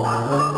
Yeah.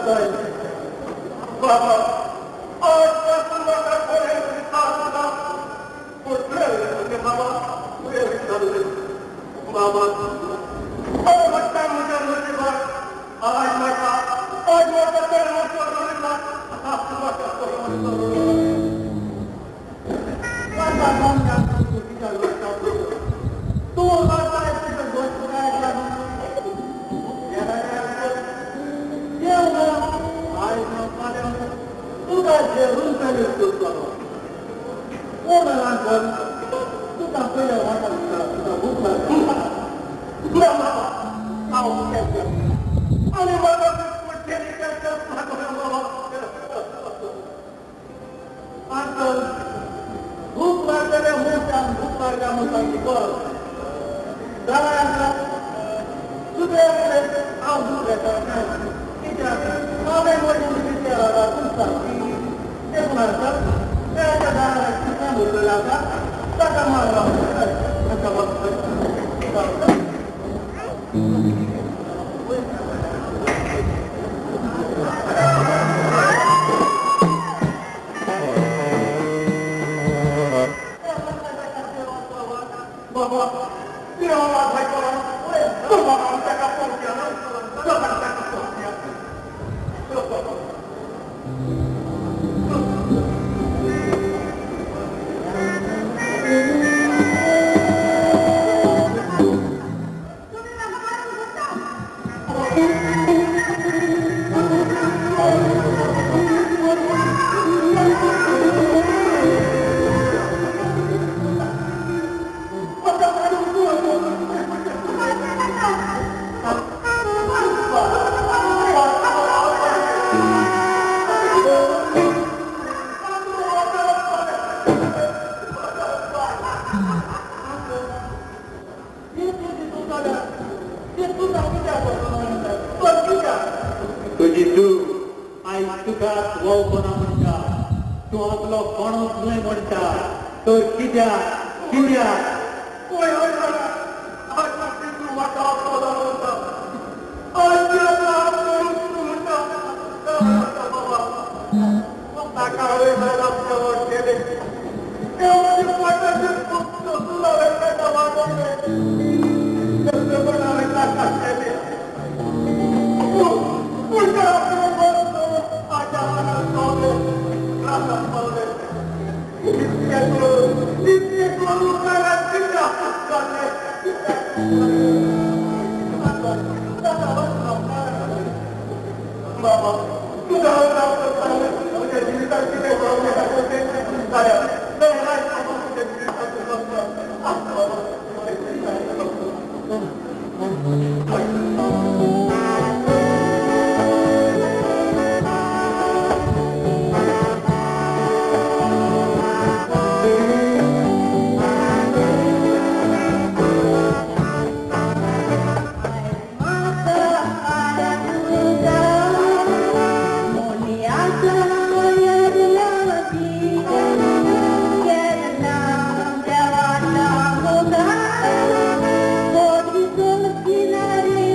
जाय. बाबा आजपासून म्हाका कोणें विचारना पूण तुवें बाबा तुवें विचारलें बाबा हांव म्हणटा म्हज्या नशिबाक आज म्हाका आज म्हाका तर म्हाका Thank you.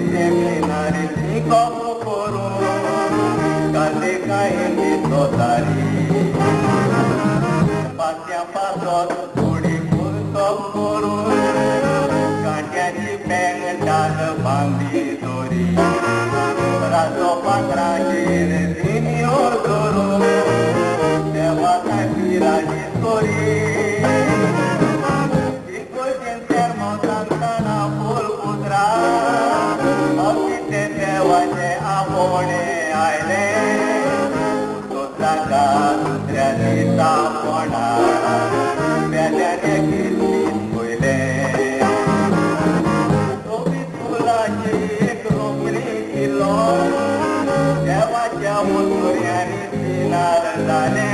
सेमिनारी कबो करून काले काय दिसोतारी पात्या पासत थोडी पुस्तक करून कांट्याची पेंगटान बांदी दोरी राजो पात्राचेर दिनियो धरून देवा पिराजी चोरी देवाचे आपोणे आयले तो जागा दुसऱ्या दिसा कोणा पेल्याने किल्लीत पयले सोबीत फुलाची एक रोमणी किलो देवाच्या मुसुऱ्यांनी सिनार जाले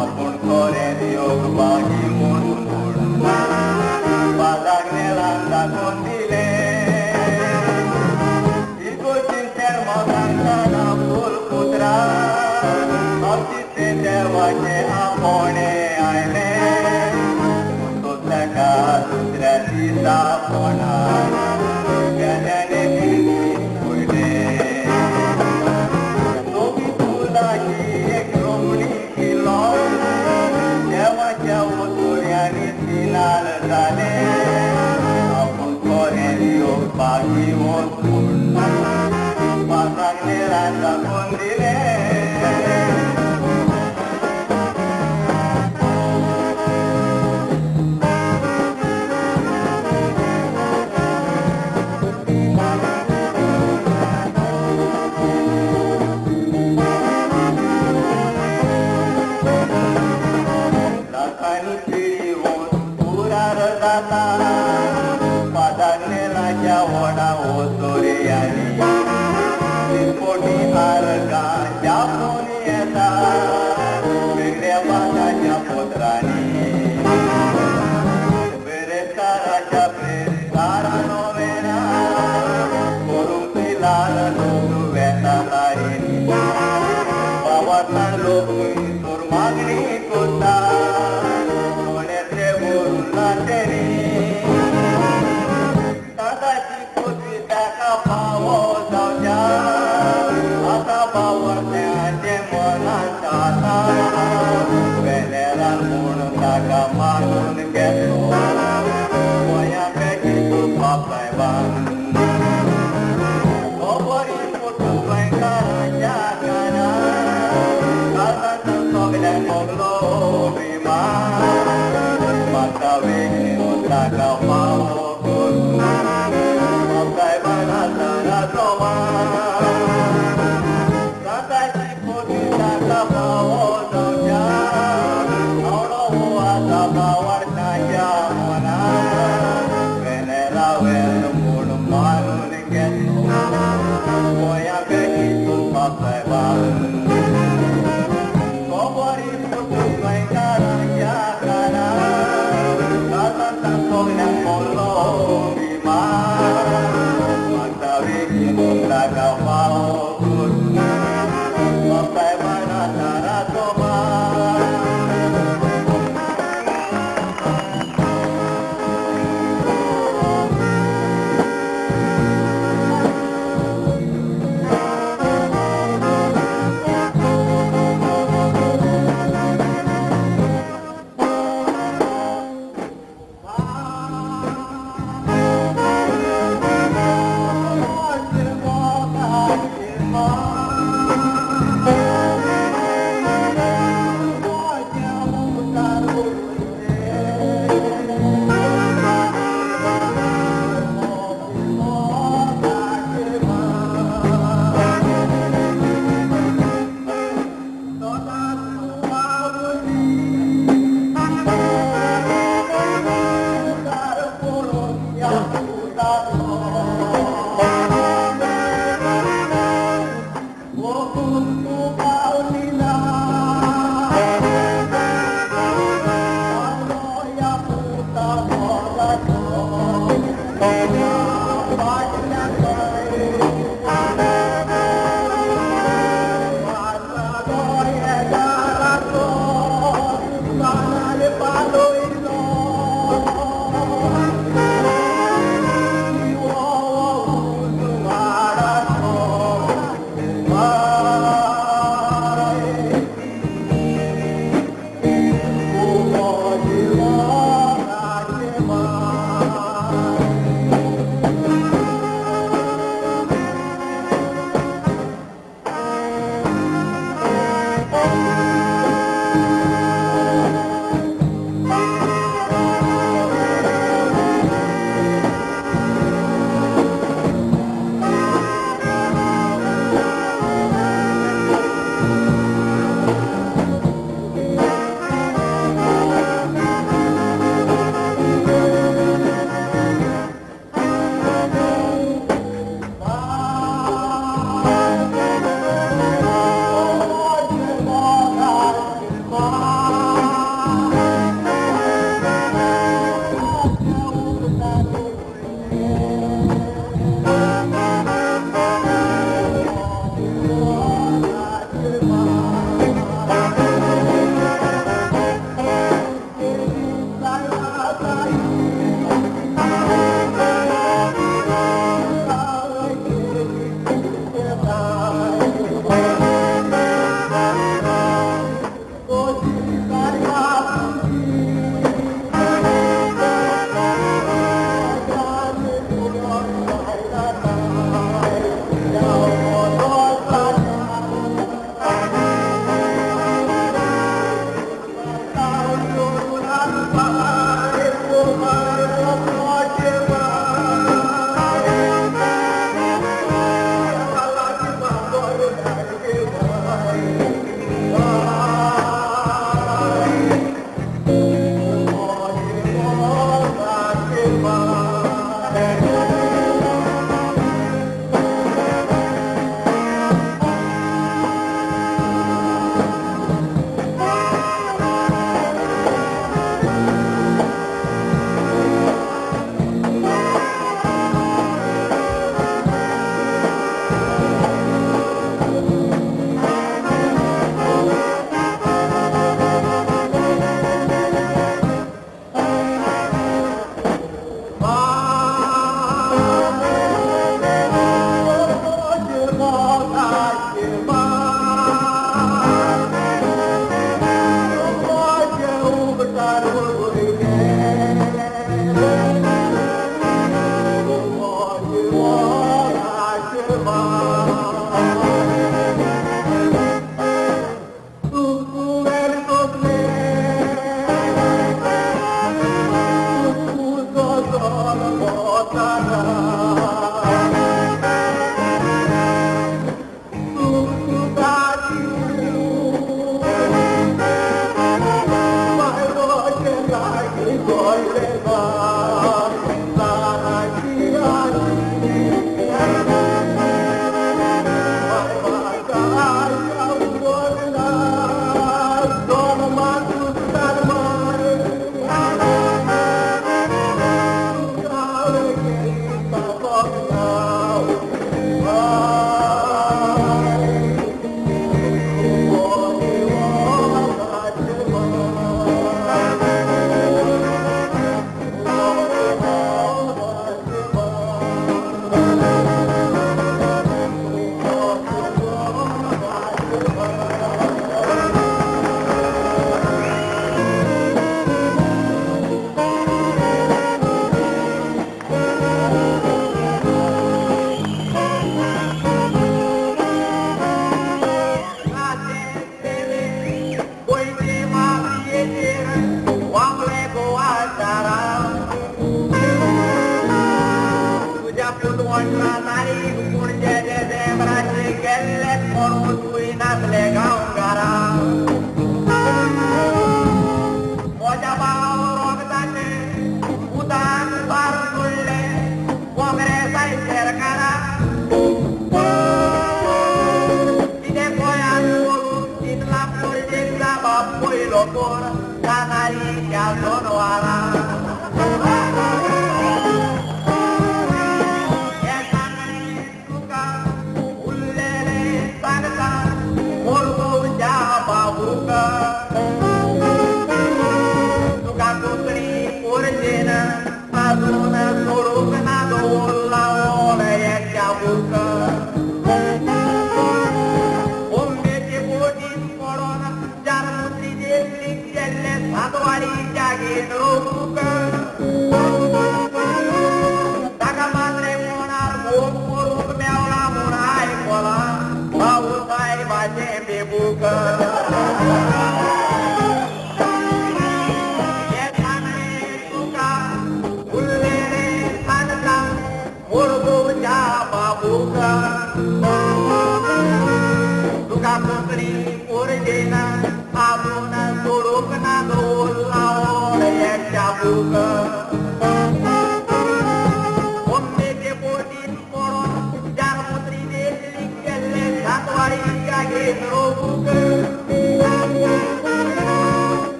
आपूण कोरें योग बागी म्हणून बाजाक नेलान दाखोवन दिले देवाचे आपोणे आयले तो ताका दुसऱ्या दिसा कोणा पेल्याने पयले सोबीत फुलाची एक रोमणी किलो देवाच्या ओतुऱ्यांनी सिनार जाले आपूण कोरें योग बागी वचून पासाक नेरान दाखोवन दिले. पादानेलाच्या वडा ओसोऱ्यांनी पोटी आरगाच्या फोन येता वेगळ्या पादाच्या पोत्रांनी बेरेस्ताराच्या प्रेस्तारानो वेना करूंक लाल लोक वेता तारीनी बाबासान लोक तर मागणी करता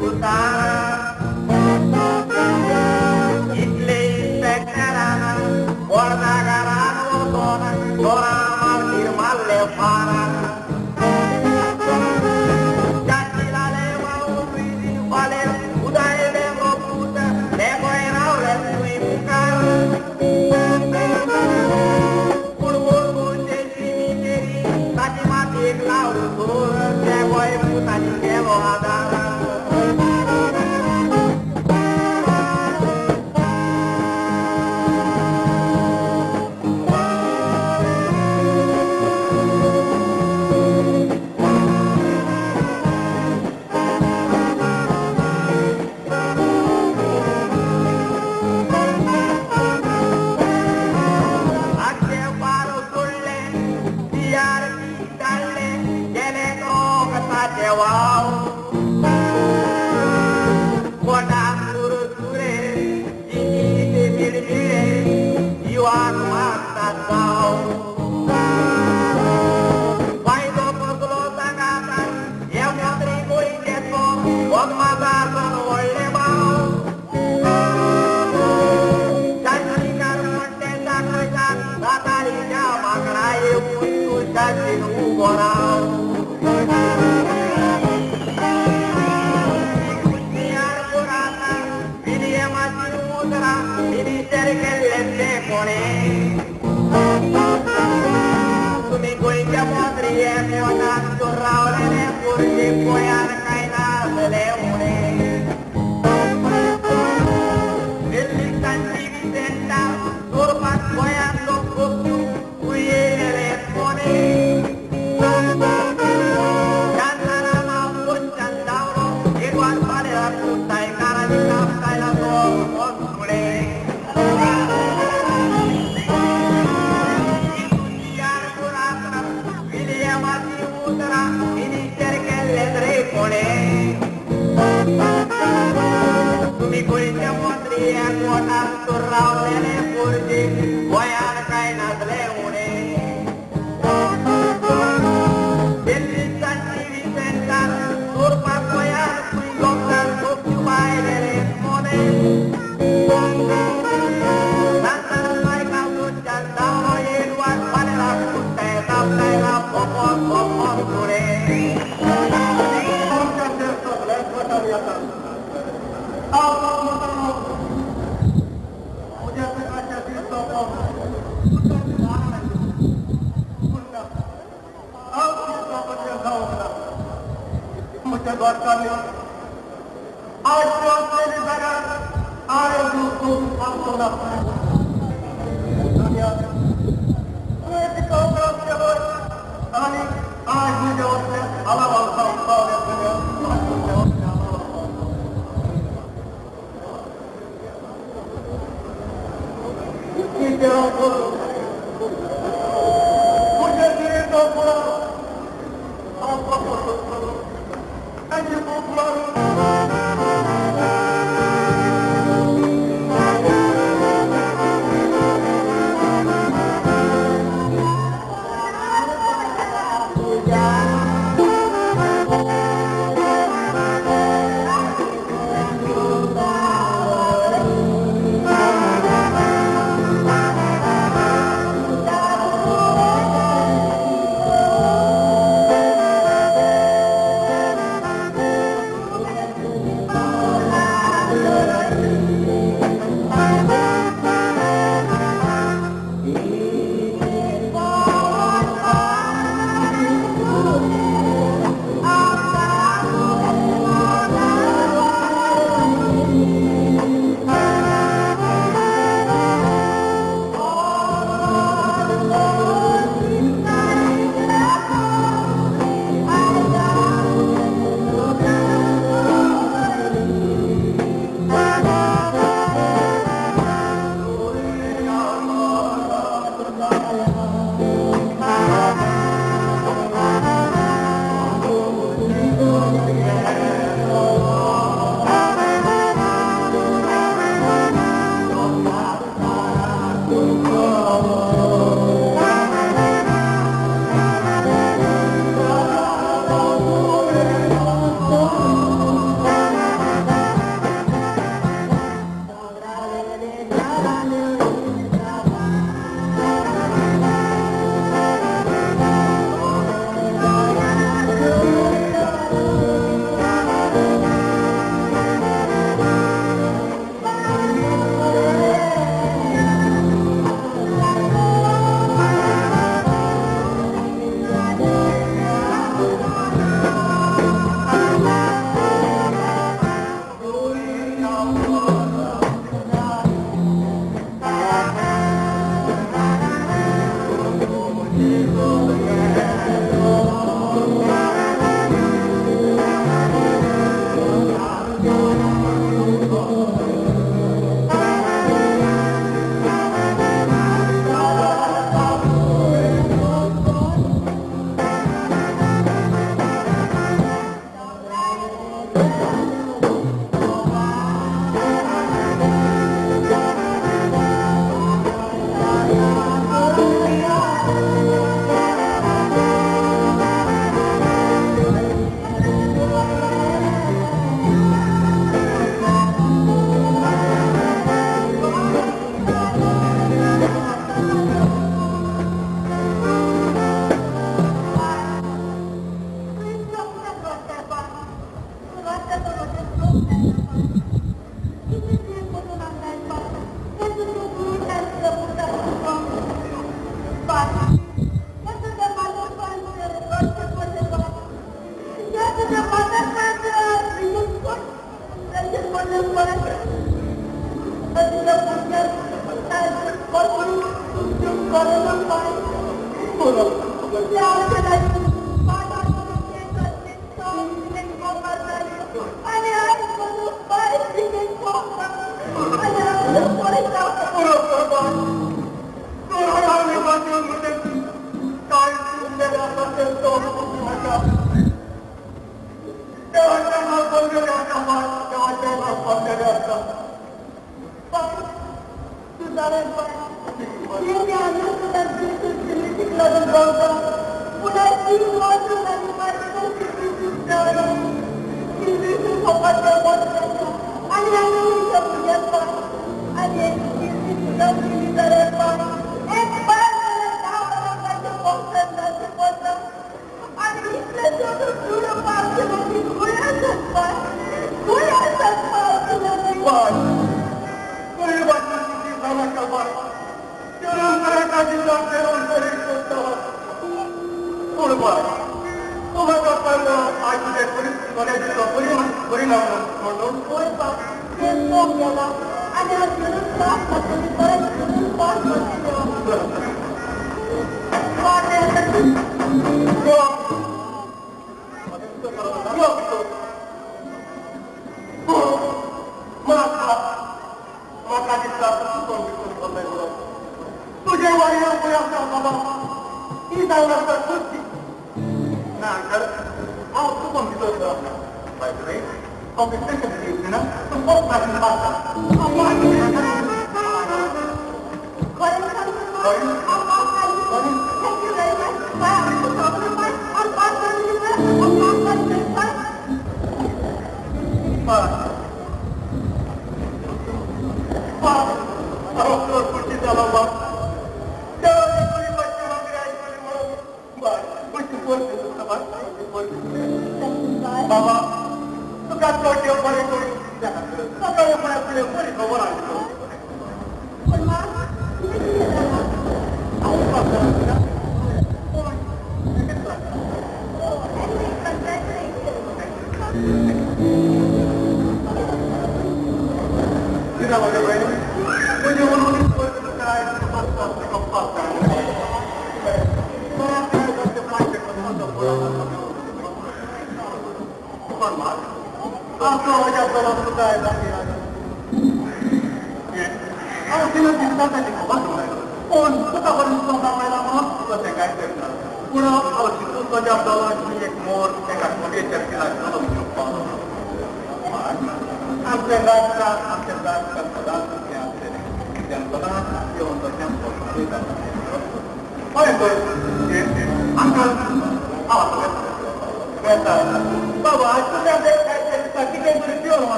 कुतार इतले इन्स्पेक्टरान बोर्दागारान वचोन दोना मालकीर मारले फार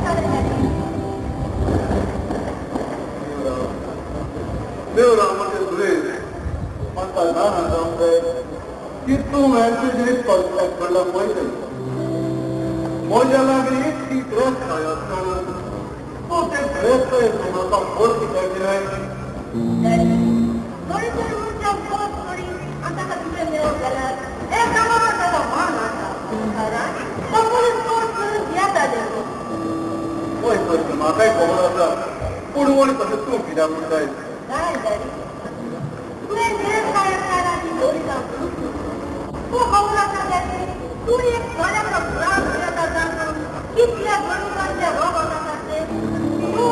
Thank you. दिसपाक पडला पळयतली म्हज्या लागीं इतली गिरेस्तकाय आसतना तूं ते गिरेस्तकायेचो म्हाका फरक कित्याक दिनाय? थोडी थोडी मनशां पोट थोडी आनी ताका तुजें मेळोंक जाल्यार एक गांवांत ताका मान आसा कारण तो मनीस पोट करून येता देखून. वय तशें म्हाकाय खबर आसा पूण वय तशें तूं कित्याक म्हणटाय? जाय डॅडी, तुवें गिरेस्तकाय आनी गरिबांक लुटून तूं खबर आसा डॅडी, तूं एक बऱ्या भुराक येता जावन कितल्या गरिबांचे रोग आसा ते तूं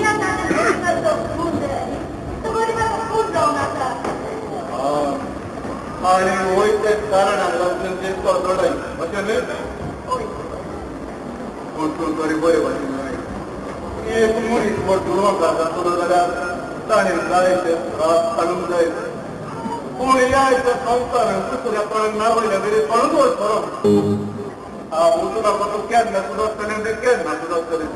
येता ते गरिबांचो खून डॅडी, तो गरिबांचो खून जावन आसा. आनी वय तें कारण हांगा दिसता चडय अशें न्हय? हय. पूण तूं तरी बरें भाशेन न्हय एक मनीस व्हड दुडवांक जातलो जाल्यार ताणें जायते त्रास काडूंक जाय पूण ह्या आयच्या संवसारांत दुसऱ्या कोणाक नावयल्या मेरेन कोणूच वचपरो हांव नाका तूं केन्ना सुद्दां आसतलें तें केन्ना सुद्दां आसतलें.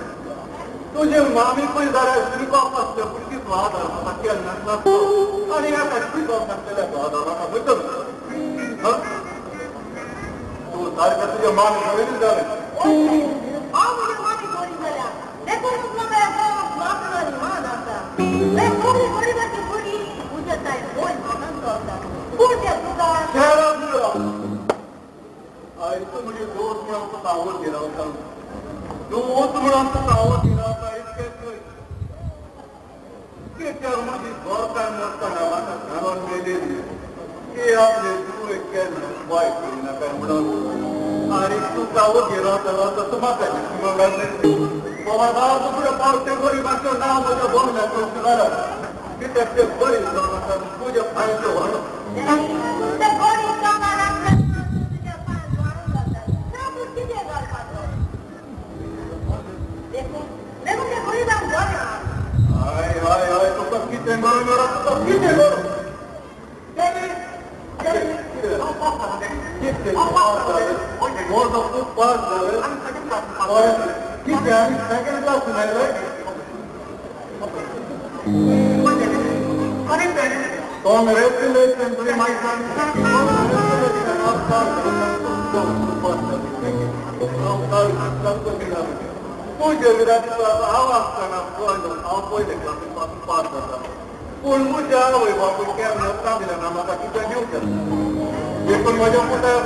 तुजे मामी पळय जाल्यार शिकप आसलें पूण तिचो आदार म्हाका केन्नाच नासलो आनी आतां शिकप नासलेल्याचो आदार म्हाका खंयचो? तूं सारकें तुज्या मामी कडेन जालें. हांव म्हज्या मामी बरी जाल्या देखूनच म्हाका ह्या गांवांत मागणो आनी मान आसा. सगळी गरिबाची बरी म्हज्या ताय वय म्हाकांचो आसा पूण ते तुका शहरांत आयज तूं म्हणजे दोस्त म्हणून तुका आवड दिला वता, दोस्त म्हणून तुका आवड दिला वता इतकेंच न्हय कित्याक म्हजी घरकान्न नासतना म्हाका घालून मेळिल्ली की आपले धुवे केन्ना वायट करिना काय म्हणून आनी तुका आवड दिला वता तूं म्हाका म्हणून लागलें बाबा हांव दुसरे पावट ते गरिबांचें नांव म्हज्या बंगल्यार सुदारप कित्याक ते गरीब जावन आसा तुज्या पांयचें व्हड. ते गरीब जावन आसले तुज्या पांय वाडून जातात ना तूं कितें घालपाचो देखून देखून ते गरिबांक बरें आहा. हय हय हय तुका कितें करूं मेळत तुका कितें करूं? कितें पास जालें म्हजो खूब पास जालें कितें आनी सेकेंड क्लास मेळ्ळें? कॉंग्रेच्युलेशन तुवें मागीर कॉंग्रेच्युलेशन. हांव पास जालें तुजे विरांत हांव आसतना हांव पयले क्लासीन पासून पास जाता पूण म्हज्या आवय बापूय केन्ना सांगलें ना म्हाका कितें दिवचें देखून म्हज्या पुताक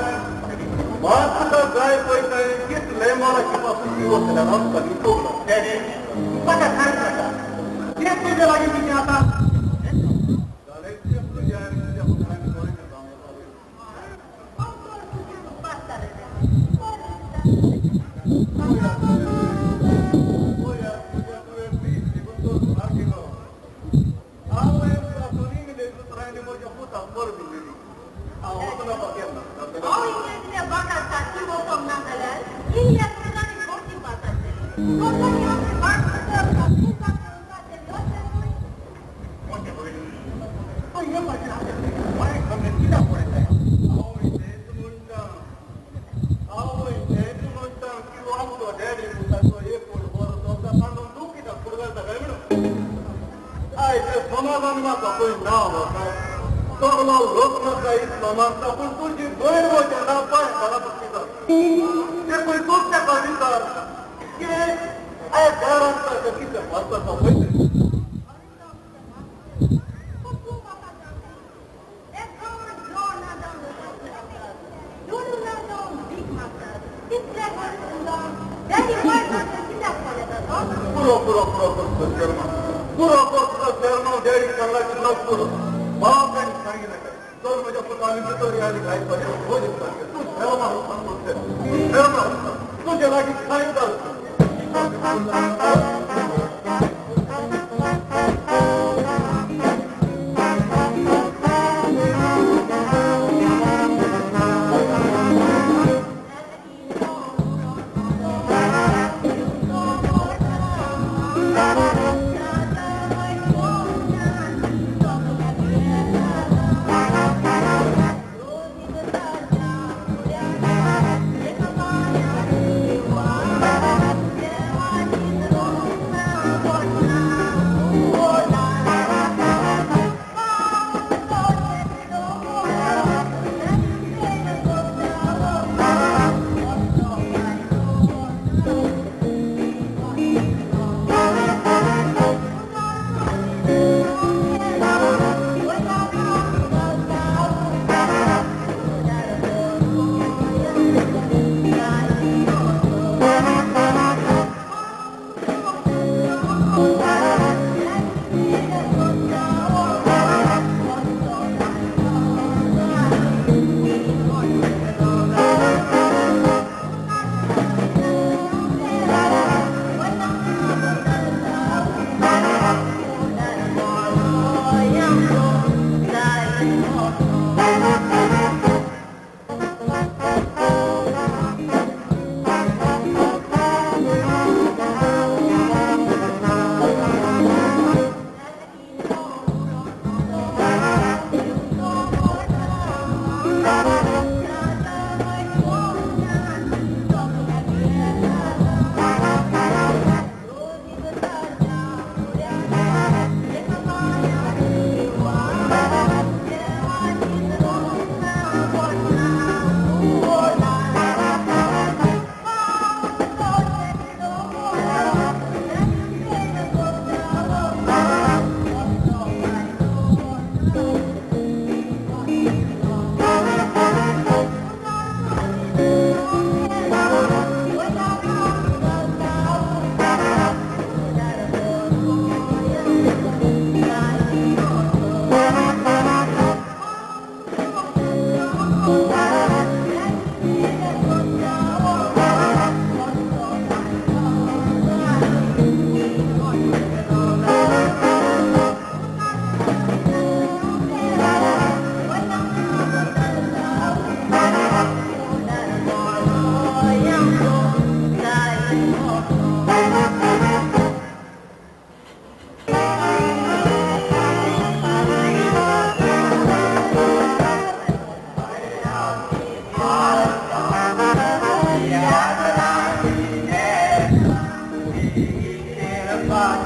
म्हाका तुका जाय पळय थंय कितले मोलाचे पासून दिवचें हांव तुका दिवंक ना. डॅडी म्हाका सांग नाका कितें तुजे लागीं कितें आतां? जालें तें तुजें आनी तुज्या पुतान बरें जावं येता. हांव चड खुशीन पास जालें. हांव इंग्लिशीच्या बांकार सारकी वचोंक ना जाल्यार इंग्लिश सुद्दां भरती पास आसलेली. कोंकणी आमची भास समाधान म्हाका पळय नांव आसा सगलो लोक म्हाका इतलो मानता पूण तुजी भयण म्हज्या नांव पांय घाला पडटा ते पळय तूं ताका विचार की घरांत ताका कितें वाचता पळय. एक गांवांत जो ना जावन दुडू ना जावन भीक मागतात कितले गरीब सुद्दां डॅडी वयर कित्याक पळयता तो? पुरो पुरो पुरो करता शर्मा पुरो करता शर्मा डॅडी सांगला कितलो पुरो बाप आनी सांगिनाका चल म्हज्या पुतांनी भितर आनी घाय पाहिजे भोजन सांगे तूं शर्मा सांगतो शर्मा तुजे लागीं कांय जाता. Oh, Yeah.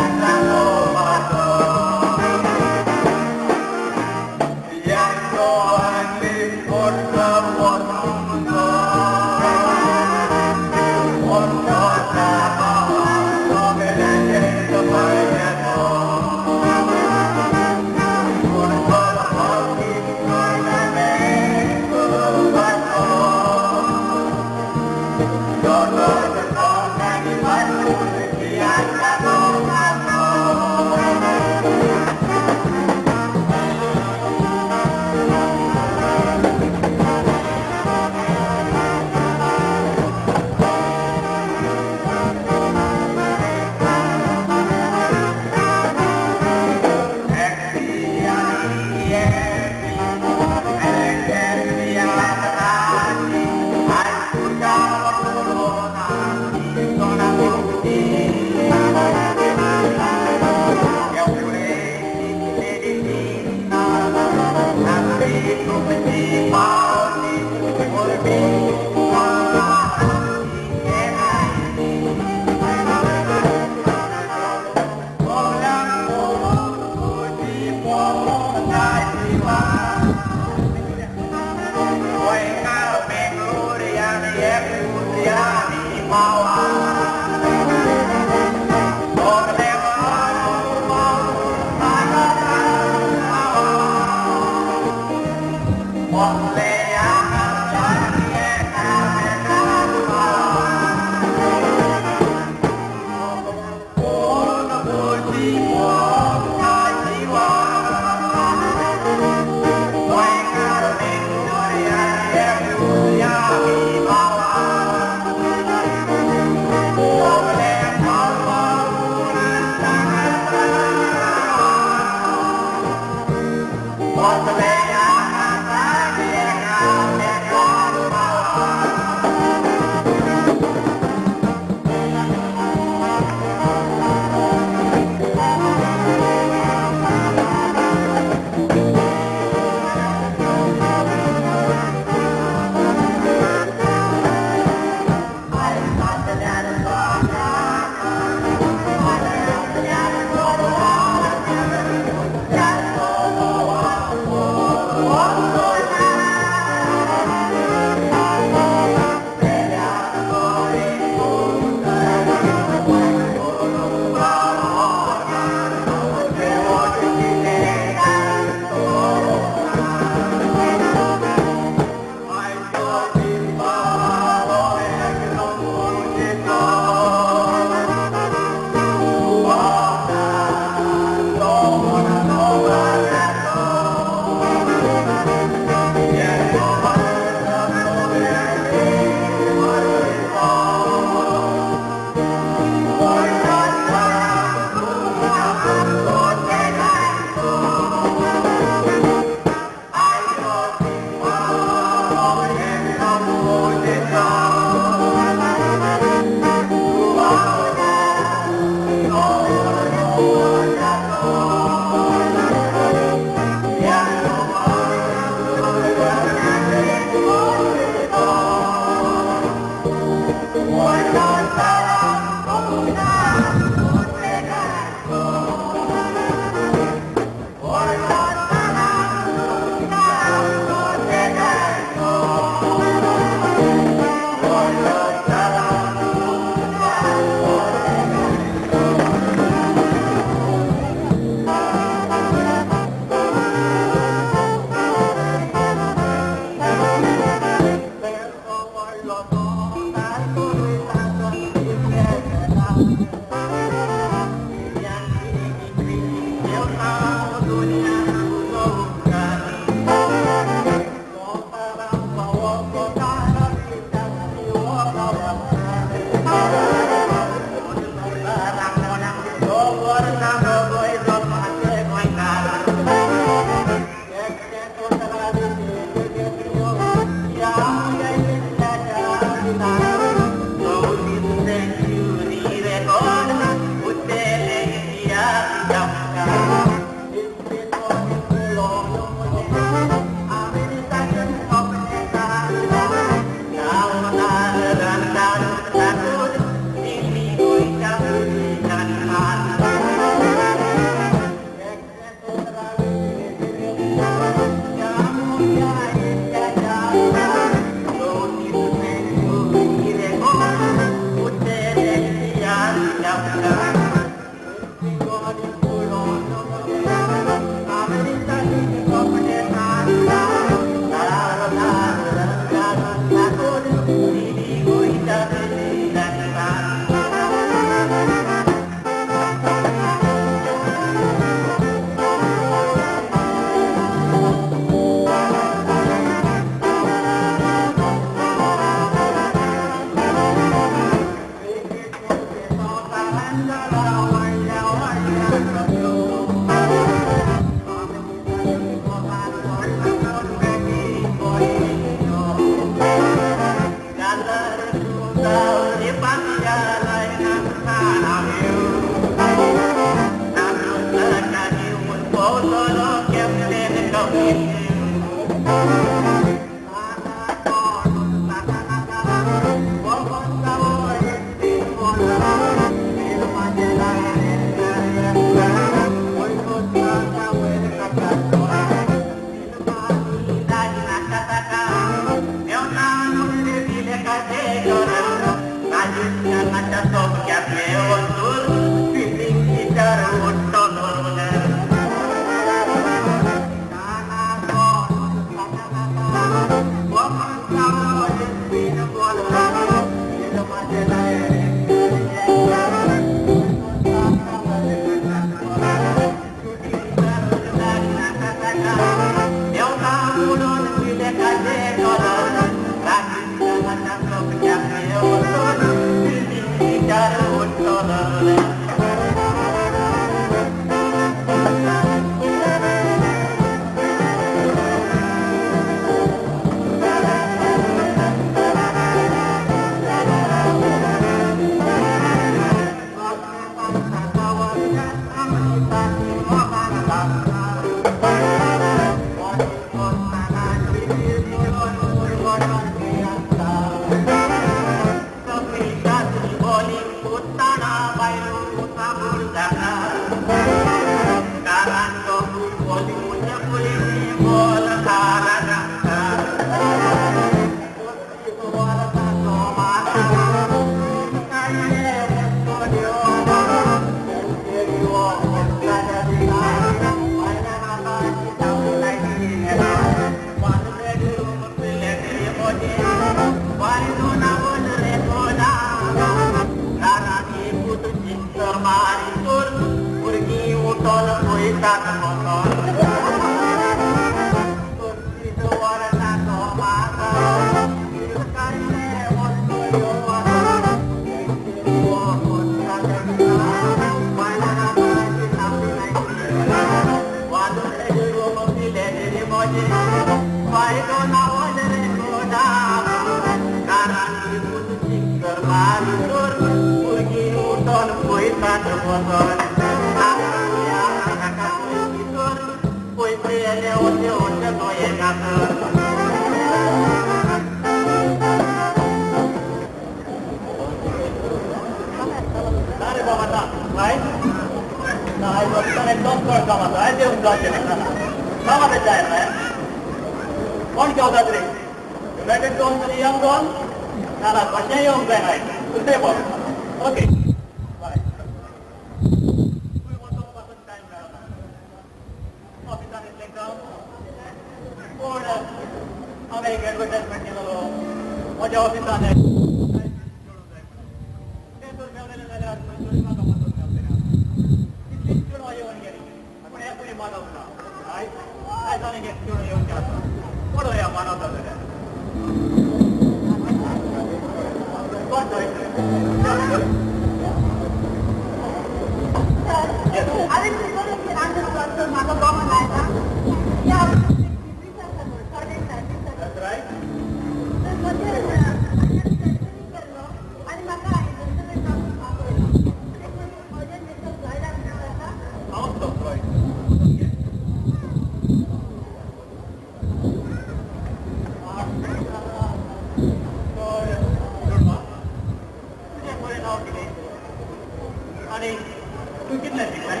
तूं कितलें शिकलें?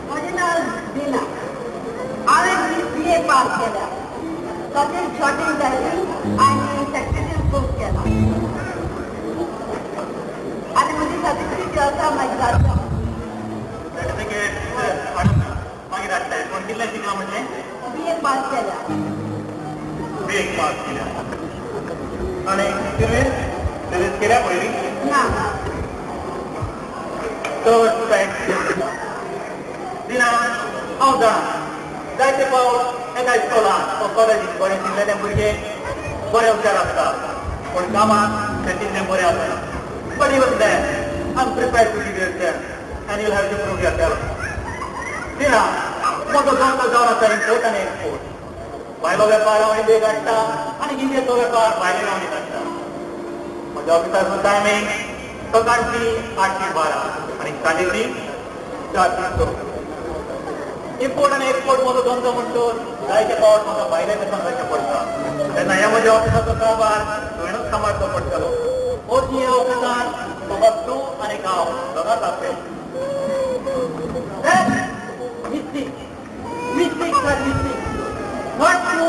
म्हजें नांव दिना. हांवें BA पास केल्या, तशेंच शॉर्टिंग टायपिंग आनी सेक्रेटरी कोर्स केला आनी म्हजी सर्टिफिकेट आसा मागीर धाडटा. सर्टिफिकेट हाडून मागीर धाडटा. पूण कितलें शिकलां म्हणलें? BA पास केल्या. BA पास केल्या. आनी तुवें सर्वीस केल्या पयलीं? ना. चड टायम दिना. हांव जाणा जायते पावट एका इस्कोलान वा कॉलेजीन बरें शिकलेले भुरगे बरे हुशार आसता, पूण कामाक ते तितलें बरें आसना. But even then, I'm prepared to give you a chance and you'll have to prove yourself. दिना, म्हजो धंदो जावन आसा इम्पोर्ट आनी एक्सपोर्ट. भायलो वेपार हांव इंडियेक हाडटा आनी इंडियेचो वेपार भायले गांवांनी हाडटा. म्हज्या ऑफिसाचो टायमींग सकाळची 8 ते 12 आनी सांजेची 4 ते 6. इम्पोर्ट आनी एक्सपोर्ट म्हजो धंदो म्हणटूच जायते पावट म्हाका भायल्या देशांत वचचें पडटा. तेन्ना ह्या म्हज्या ऑफिसाचो कारभार तुवेंच सांबाळचो पडटलो. ओती ह्या ऑफिसान फकत तूं आनी हांव दोगांच आसतले. Mistake. Mistakes are mistakes. Not two,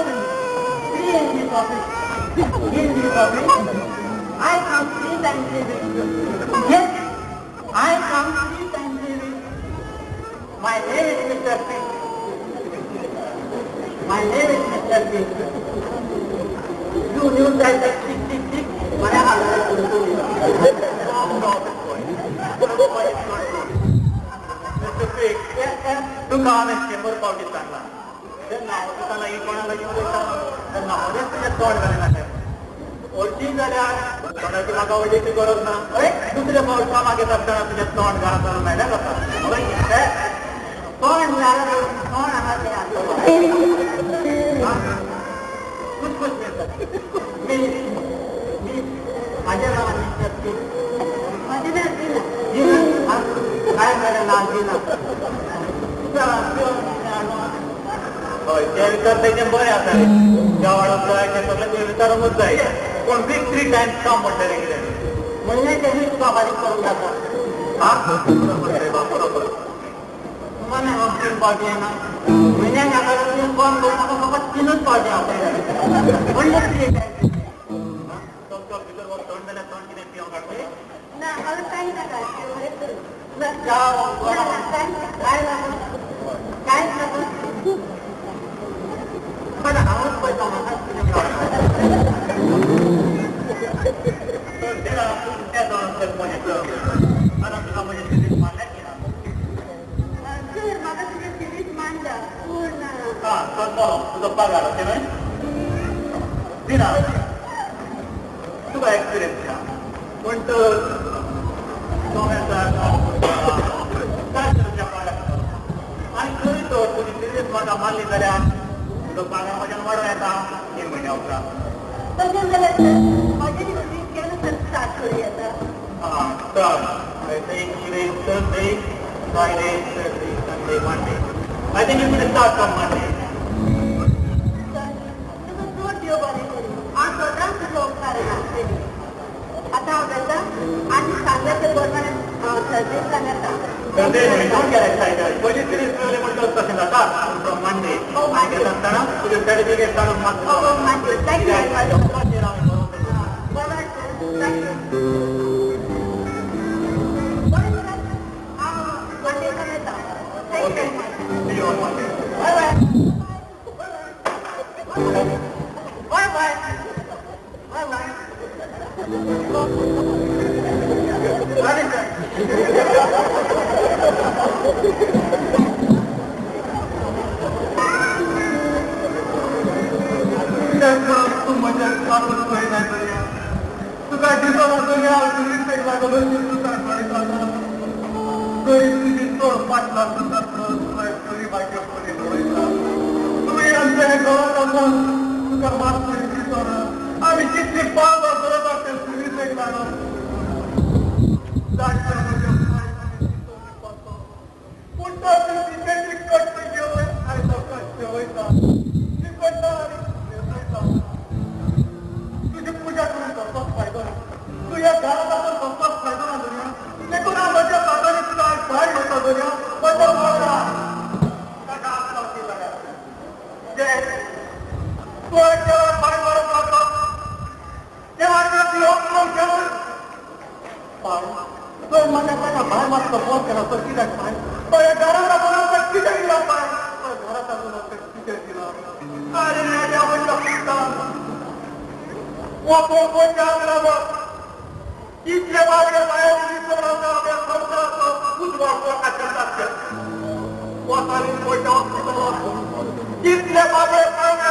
three in this office. In this office, I come 3 times a week. Yes, I come 3 times a week. My name is Mr. P. My name is Mr. P. You knew that at 66, my house. Mr. P, तुका हांवें 100 फावटी सांगलां, जेन्ना ऑफिसा लागीं कोणा लागीं उलयता तेन्ना मदेंच तुजें तोंड घालिनाका. हरशीं जाल्यार तोंडाची म्हाका व्हडलीशी गरज ना. हय, दुसरे फावट कामाक येता आसतना तुजें तोंड घरांत घालून मेळ्ळ्यार जाता. हय, तोंड तोंड हांगा खुश मेळटा. मी म्हाजें नांव मिस्टर पी. म्हजें नांव दिना. दिना? काय मेळ्ळें नांव दिना? हय, तें विचारता तें बरें आसा रे. ज्या वाडोवंक जाय तें सगळें तुवें विचारूंकूच जाय. पूण वीक 3 टायम्स काम म्हणटलें कितें म्हयन्याचे वीस तुका फारीक करूंक जाता. हा, बरोबर रे बा, बरोबर. तुम्हाला हांव 3 फावटी येना. म्हयन्याक हाका तुवें बंद करून म्हाका फकत 3 फावटी आपयला. म्हणलें 3 टायम्स. भितर वच तोंड जाल्यार तोंड कितें पिवंक हाडटा? ना, हांवें कांय नाका. च्या काय नाका, कांयच नाका. पण हांवूच पळयता म्हाकाच कितें तुका म्हजें सिरीज मानलें की ना? सर, म्हाका तुजें सिरीज मानता पूण आं, तर तुजो पगार अशें न्हय? दिना, तुका एक्सपिरियन्स ना, पूण तर काय तुज्या पगार आनी खरी तर तुजी सिरियस म्हाका मानली जाल्यार तुजो पगार म्हज्यान वाडोवं येता 3 म्हयन्या उपरांत. तशें जाल्यार सर, म्हजें सर्वीस केन्ना सर स्टार्ट करूं येता? आं, तर I think today is Thursday, Friday, Saturday, Sunday, Monday. I think you should start from Monday. Sir, तुका चड देव बरें करूं. हांव सदांच तुजो उपकार आसतली. आतां हांव वेता आनी सांगता प्रमाणे सर्वीसान येता. Thursday, don't get excited. पयली सिरीज मेळ्ळी म्हणटकच तशें जाता. From Monday. Oh, Monday. आसतना तुजें सर्टिफिकेट काडून मागता. Oh, Monday. Thank you very much. बरें सर, thank you. बरें सर, हांव मंडेसान येता. Thank you very much. See you on Monday. Bye bye. Bye bye. Bye bye. बरें सर. तूं म्हज्या कामूच पळयना चलया. तुका दिसना चलया, हांव सर्विसेक लागलो तुका गरीब तुजी चड फाट लागून गरिबाचे परीन उलयता. तुवें आमच्या घरांत वचून तुका मातशें दिसना. आमी कितली पावलां करत आसता सर्विसेक लागून. जाणटे म्हज्या पूण तो तिचे कट्ट जेवय आयज जेवयता तिकट्टा आनी न्हेसयता. तुजी पुजा करून कसलोच फायदो ना. तूं ह्या घरांत आसून कसलोच फायदो ना धरया. देखून हांव म्हज्या बाबांनी तुका आज भायर घेता. दोनिया म्हज्या मोगा ताका हात लावची जाल्यार जे तुवें देवाक भायर मारून वचप देवाचे अपमान केलो पाय तुवें म्हाका ताका भायर मारचो फोन केलो तो कित्याक पाय तुवें घरांत बोलोवपाक कित्याक दिला पाय तुवें घरांत बोलोवपाक कित्याक दिला आरे येद्या व्हडल्या पुतान इतले बाबडे भायर संवसाराचो उजवाड लोकांच्या वतानी पयशे हॉस्पिटलात इतले बाबडे भायर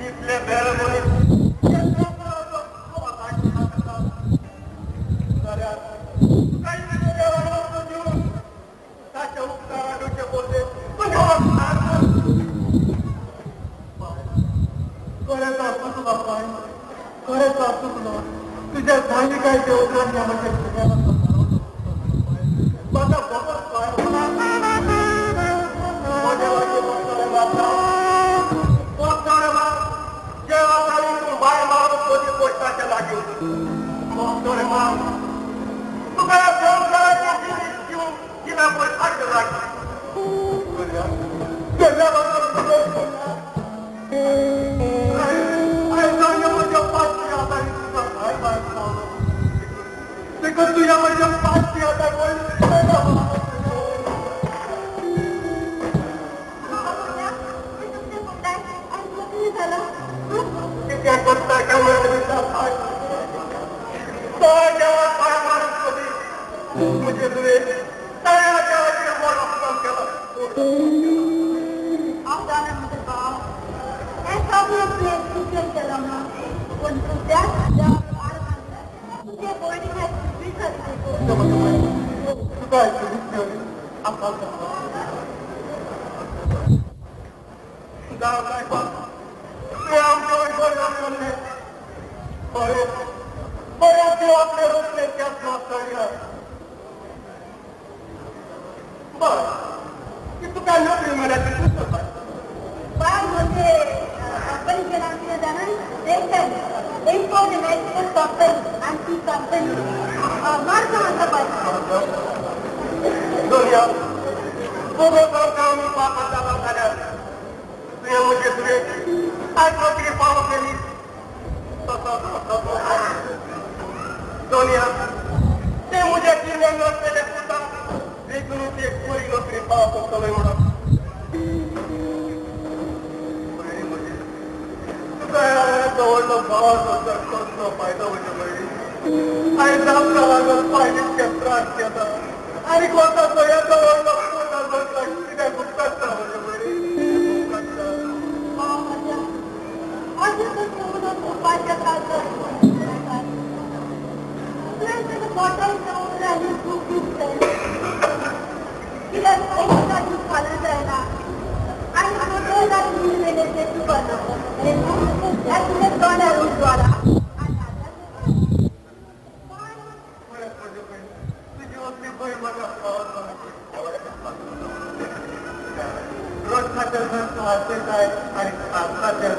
इतले बेरे मनीस जाल्यार दिवन ताच्या उपकाराचे बोलले खरेंच चुकलो पाय खरेंच चुकलो तुज्या जाणविकायचे उपरांत ह्या म्हज्या म्हाका खबर पाय म्हज्या लागीं जे वातावरण तूं भायर मारून म्हजी पोस्टाच्या लागीं तुका संवसाराचें जिवीत दिवन तिला पयसाचे लागीं तुझ्या म्हज्या पाचशी आतां कितें करता काय मारून सोदी म्हजे तुवें तयार देवाचेर मोड अपमान केलो. हांव जाणा म्हजो भाव हें सगळें तुवें चुकेन केलां म्हणून पूण तूं त्याच देवाक आड मारता तुजे भयणीक कंपनीचें नांव कितें जाणा इंटरनॅशनल कंपनी आनी ती कंपनी मार्ग आसा पळय दोनिया दोगो सारको पाप जाला जाल्यार तुवें म्हजे तुवें आयज नोकरी पावो केली तसो दोनिया ते म्हज्या किल्ल्यान नसलेले पुता देखून ते बरी नोकरी पावो पडटलो म्हणून भयणी म्हजी तुका येदो व्हडलो भाव कसलो फायदो म्हजे भयणी आयज आमकां लागून पाय इतके त्रास घेता आनी कोणाचो येदो व्हडलो पूत आसा कित्याक उपकारता म्हजे भयणी उपकारता. भाव म्हज्या अशें तशें उलोवन उपाय त्रास तुवें ताका बोटान दवरलें आनी खूब दुखलें कित्याक एकदां फाल्यां जायना आनी दोन जाण मील मेले तें तुका ना ह्या तुजें तोंडार उजवाडा आनी आतां तुजी असली भंय म्हाका रोजनाच्या तूं हांसयताय आनी हांसपाच्या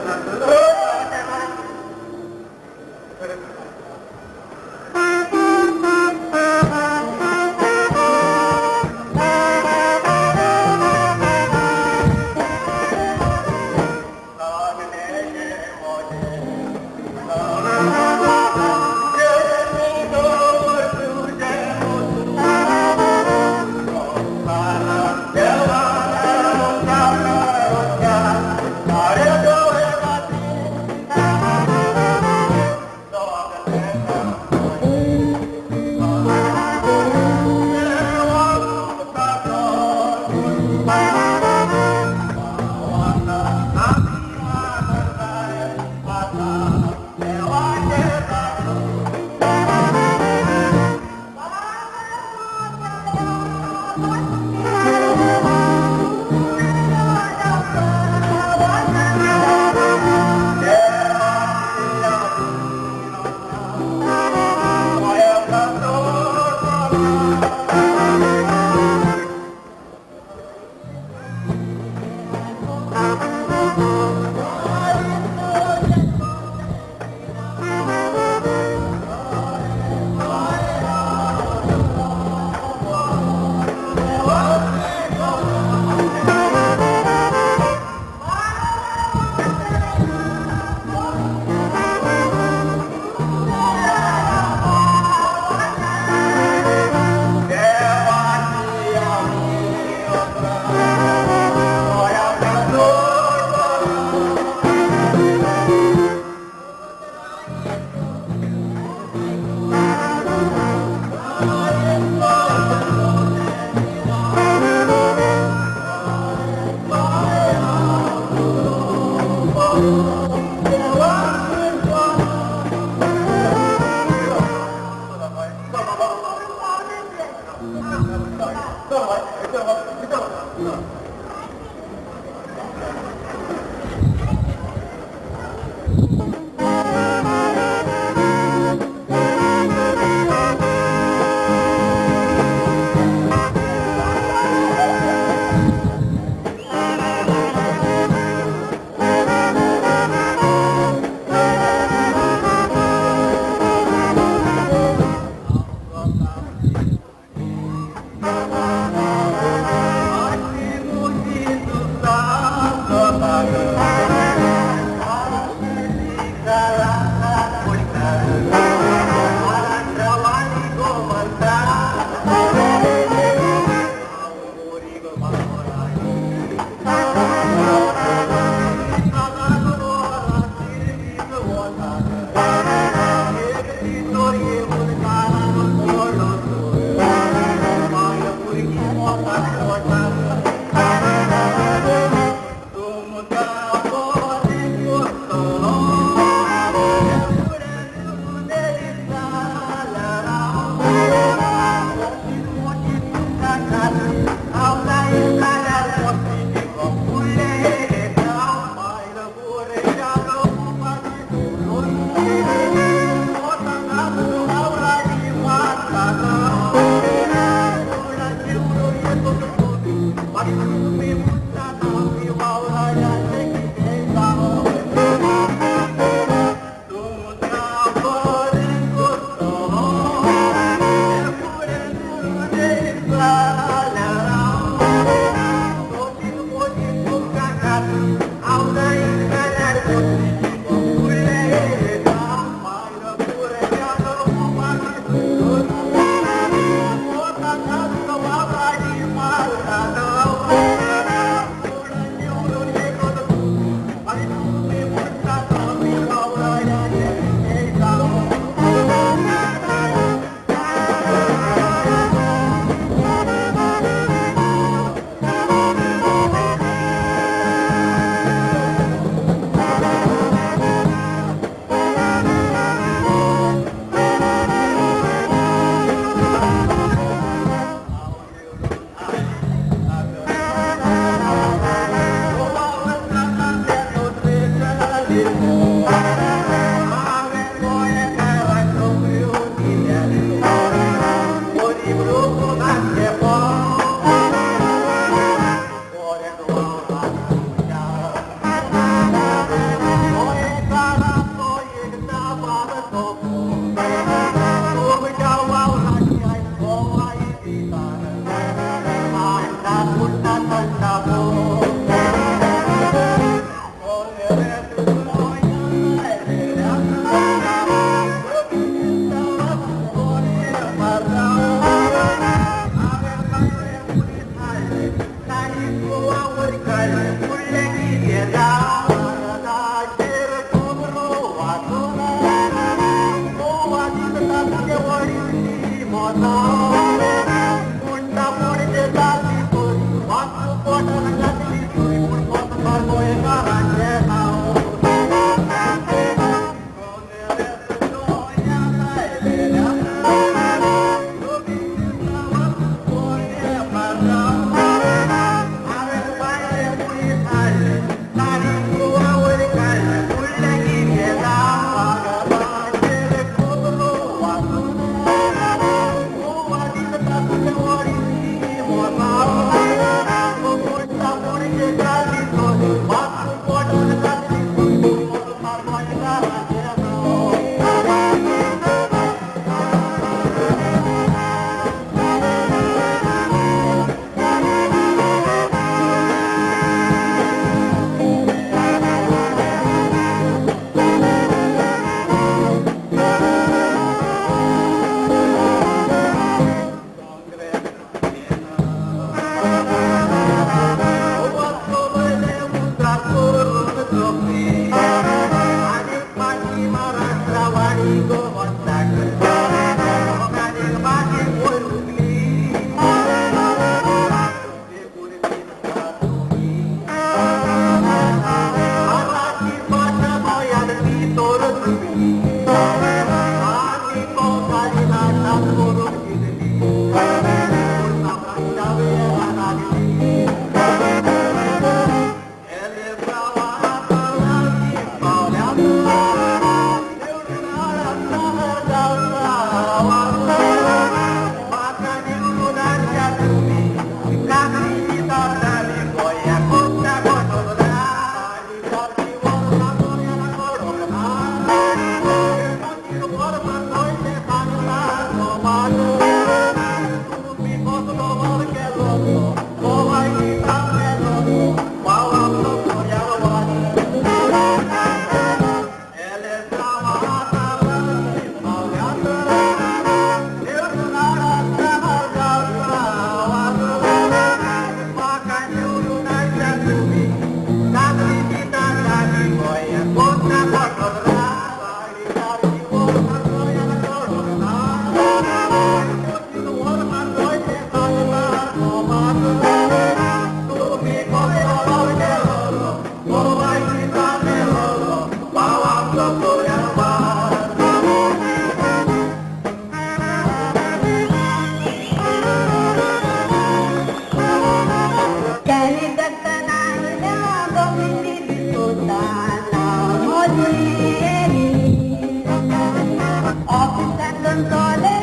चोले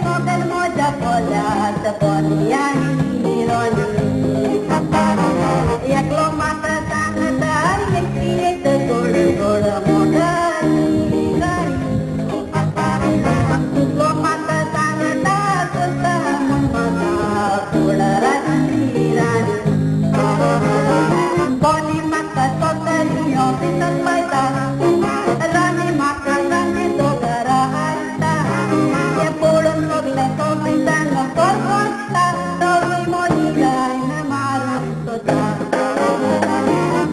मोगल मोजा पोल्यात बोनी आनी रोनी एकलो मात्र सांगता एकटी गोड गोड मोगल दुसरो मात्र सांगता सुद्धा म्हाका फुडाराची राणी बोनी म्हाका सोदली ऑफिसांत वयता राणी म्हाका सांगी तो घरा हाडटा हें पळोवन सगलें ऑफिसान परवडटा तोवूय मोनी लायन मारून सोदता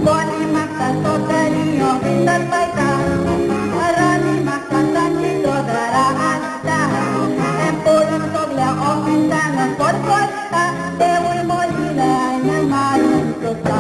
बोनी म्हाका सोदली ऑफिसांत वयता राणी म्हाका सांगी तो घरा हाडटा हें पळोवन सगलें ऑफिसान परवडटा तेवूय मोनी लायन मारून सोदता.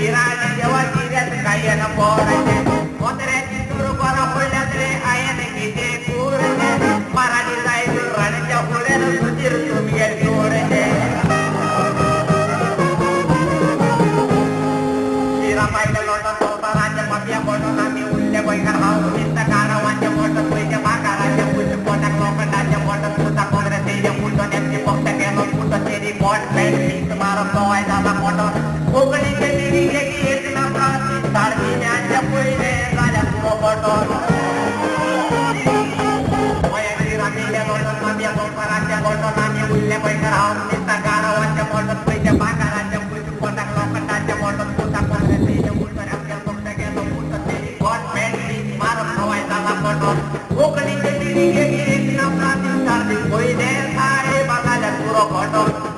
Gira, कटोन उरले पयशे हांव दिसता गारावाच्या मोटोन पयशे बाकाराच्या पयशे पोटाक लोखंडाच्या मोटोन पुता पडले उलटो आपल्या मोठ्या गेलो पुतो गॉड बॅट मारप सवाय जाला कटोन कोंकणीचे पयले साहेबा जाल्यार पुरो कटोन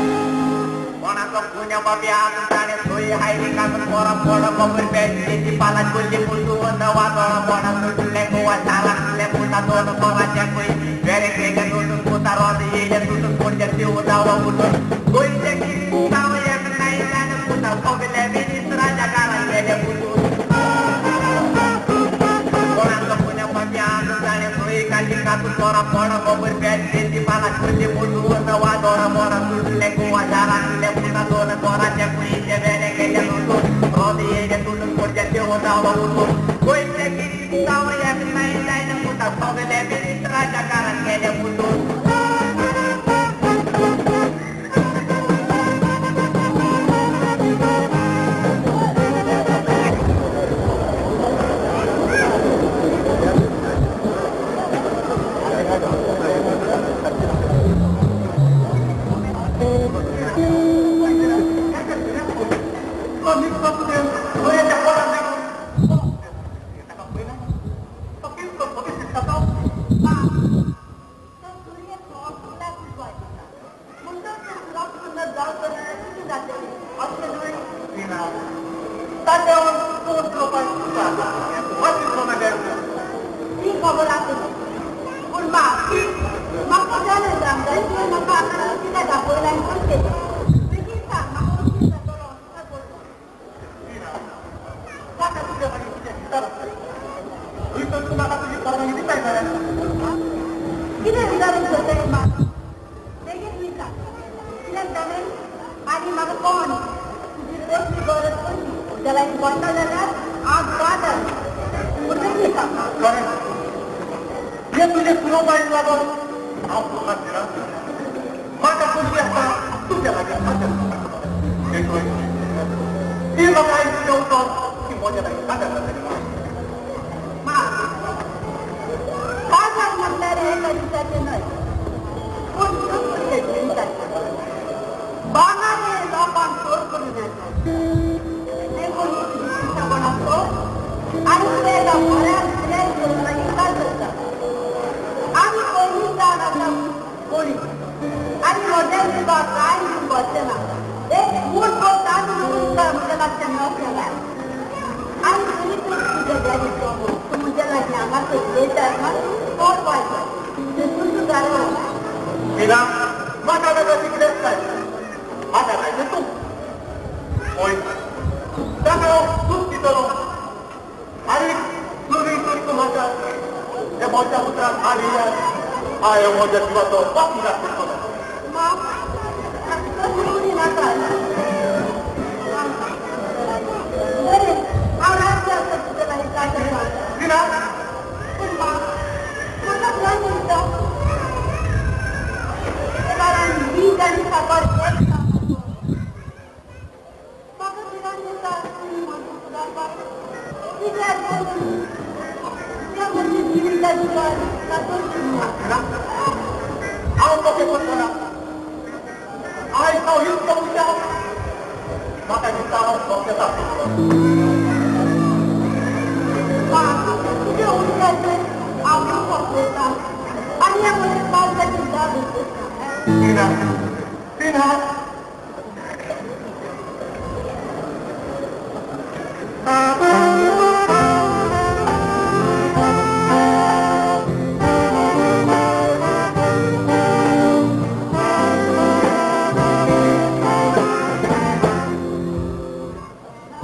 कोणाचो गुन्यांव बाबी आसून ताणें सोय हायली काजून पोरां पोडो खबर पेटली पालात कुल्ली पुसून वादळ मोडा सुटले गोवा शारांतले पुता दोन पोराच्या खंय वेरे गेले तुटून पुता रोद येयले तुटून कोणचे देव जावं उठून गोंयचे किस्तांव एक नाही ताणें पुता सगले मिनिस्टराच्या घरान गेले पुसून कोणाचो गुन्यांव बाबी आसून ताणें सोय काडली काजून पोरां पोडो खबर पेटली पालात कुल्ली पुसून वादळ मोडा सुटले गोवा शारांतले पुता दोन पोराच्या खंयचे वेरे गेले तुटून रोद येयले तुटून कोणचे देव जावं उठून गोंयचे किस्तांव एक नाही ताणें पुता सगले मिनिस्टराच्या घरान गेले पुसून.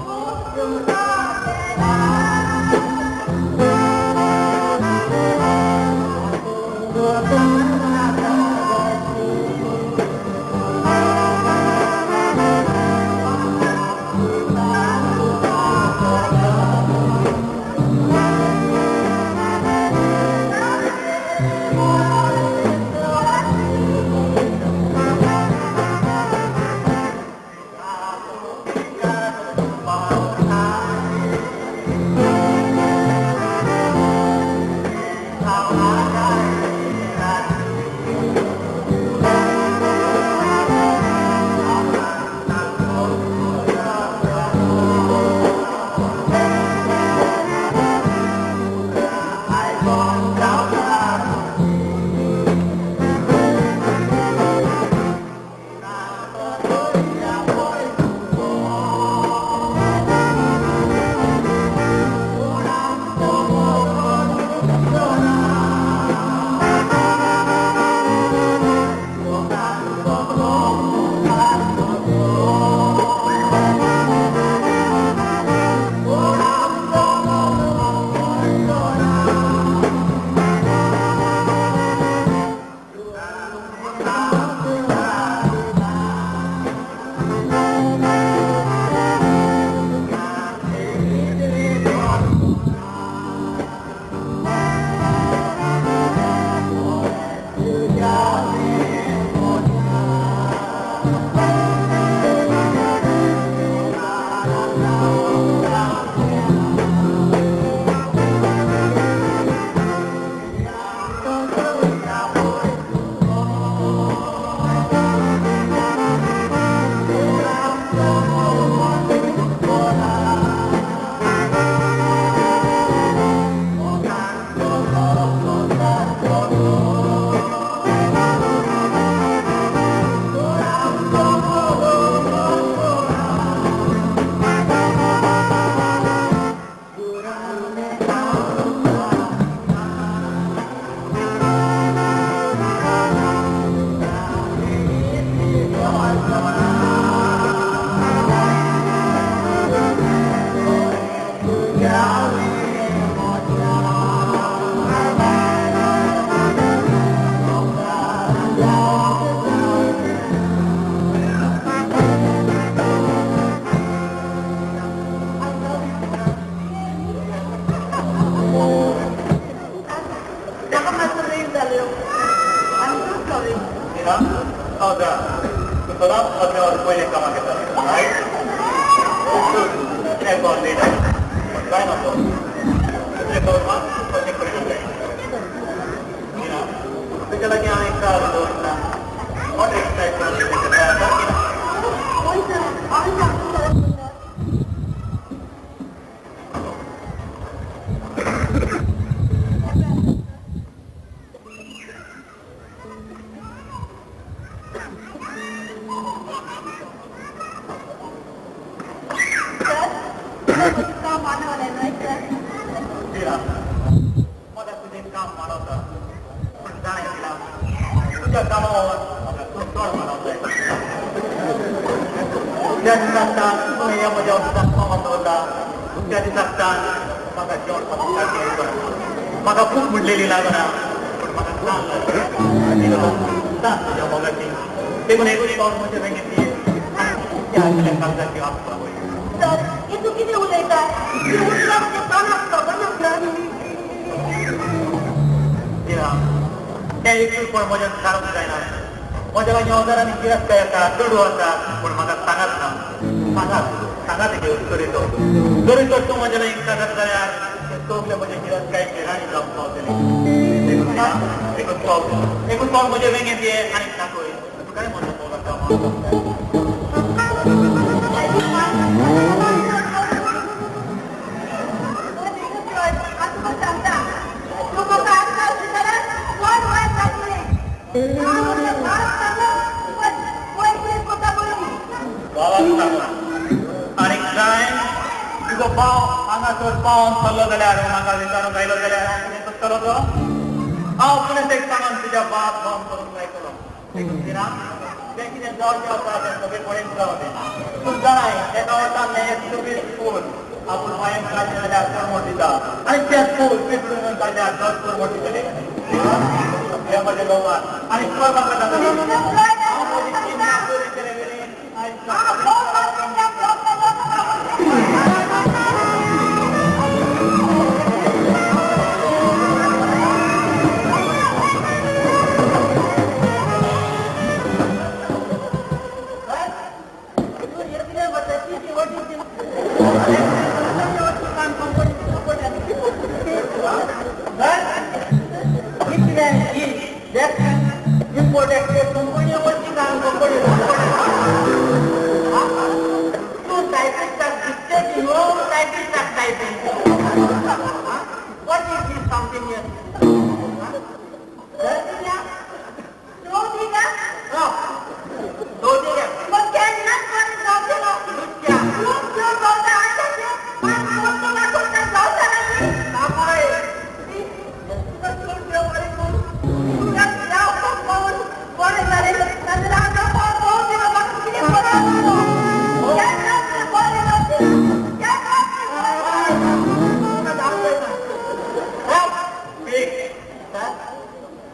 Oh,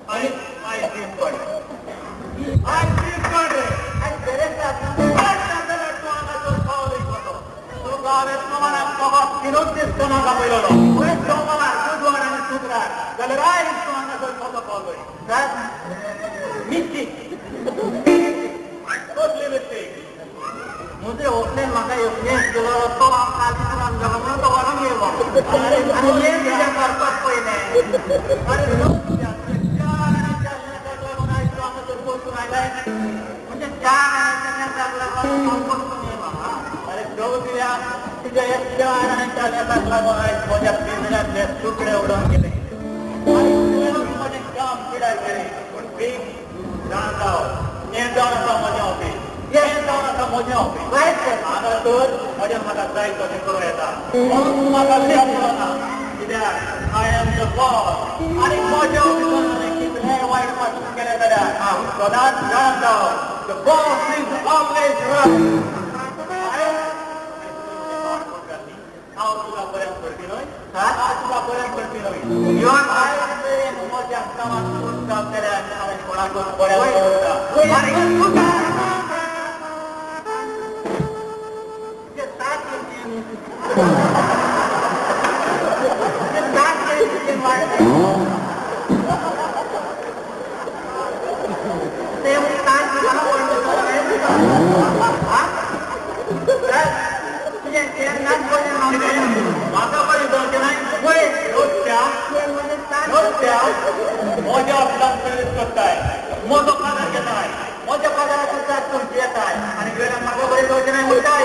आणि फकत तिनूच दीस कामाक आपयलेलो. सोमवार, बुधवार आनी शुक्रार. जाल्यार आयज तूं हांगासर कसो पावलोय? मिस्टेक. कसली मिस्टेक? म्हजे व्हंकलेन म्हाका एक नेस दिलो, तो हांव काल जालो म्हणून तो व्हरोन येयलो आनी हें कितें करपाक पयलें. आरे चार आनी चार नेसाक लागून आयज तूं हांगासर पोरतून आयलाय. म्हणजे 4 आनी नेसाक लागून हांव परतून येयलो. आरे चौगुल्या, तुज्या ह्या 4 आनी 4 नेसाक लागून आयज म्हज्या पिंजऱ्यांतले तुकडे उडोवन गेले आनी तुवेंच म्हजें काम पिडार केलें. पूण बेग जाणा जाव, हें जावन आसा म्हजें ऑफीस, हें जावन आसा म्हजें ऑफीस. हांगा तर म्हजें म्हाका जाय तशें करूं येता. म्हणून तूं म्हाका विचारलो ना, कित्याक I am the boss. आनी म्हज्या ऑफिसान हांवें कितलेंय वायट वाचून केलें जाल्यार हांव सदांच जाणा जाव, the boss is always right. हांव तुका बऱ्याक पडपी न्हय, हांव तुका बऱ्याक पडपी न्हय. आयज मेरेन म्हज्या कामाक चूक जाल्यार हांवें कोणाकूच बऱ्याक पडटा. म्हाका बरें जावचें नाय. म्हज्या ऑफिसान सर्वीस करताय, म्हजो पगार घेताय, म्हज्या पगाराचो चार्ज तुमची येताय आनी वेळान म्हाका बरें जावचें नाय म्हणटाय.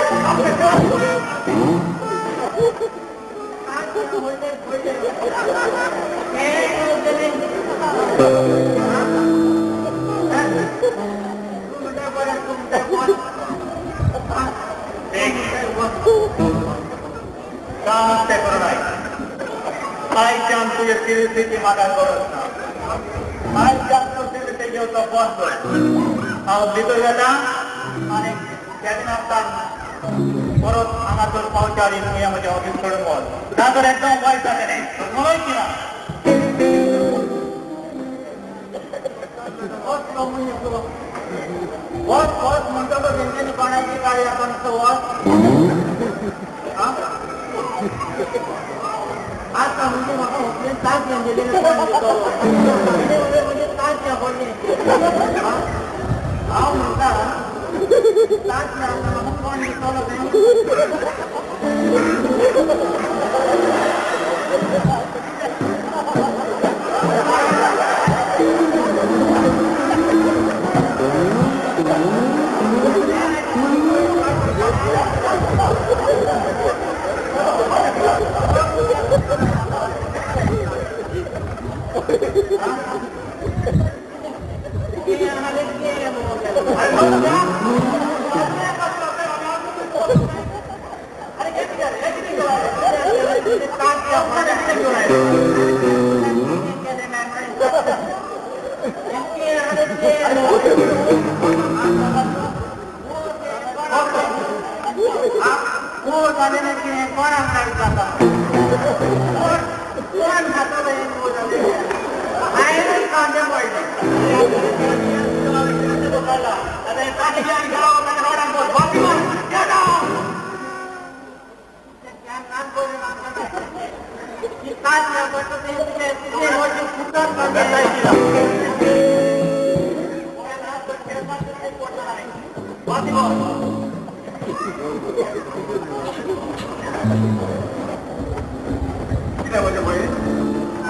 काम तें करूं नाय. आयच्यान तुजे सिरियसिटी म्हाका गरज ना. आयच्यान तूं सिरियसी घेवचो बंद कर. हांव भितर वता आनी कॅबिनांतल्यान परत हांगासर पावच्या आदी तुवें म्हजें ऑफीस सोडून वच, नाजाल्यार एकदम वायट जातलें. समजलोय की ना? वच वच म्हणटा तो तेंच्यांनी कोणाची गाडी आसा नुस्तो वच. आतां म्हणजे म्हाका व्हंकलेन तास घेवन दिले, म्हणजे तास घ्या पडलें. हांव म्हणटा तास घ्या, म्हाका कोण दितलो तें?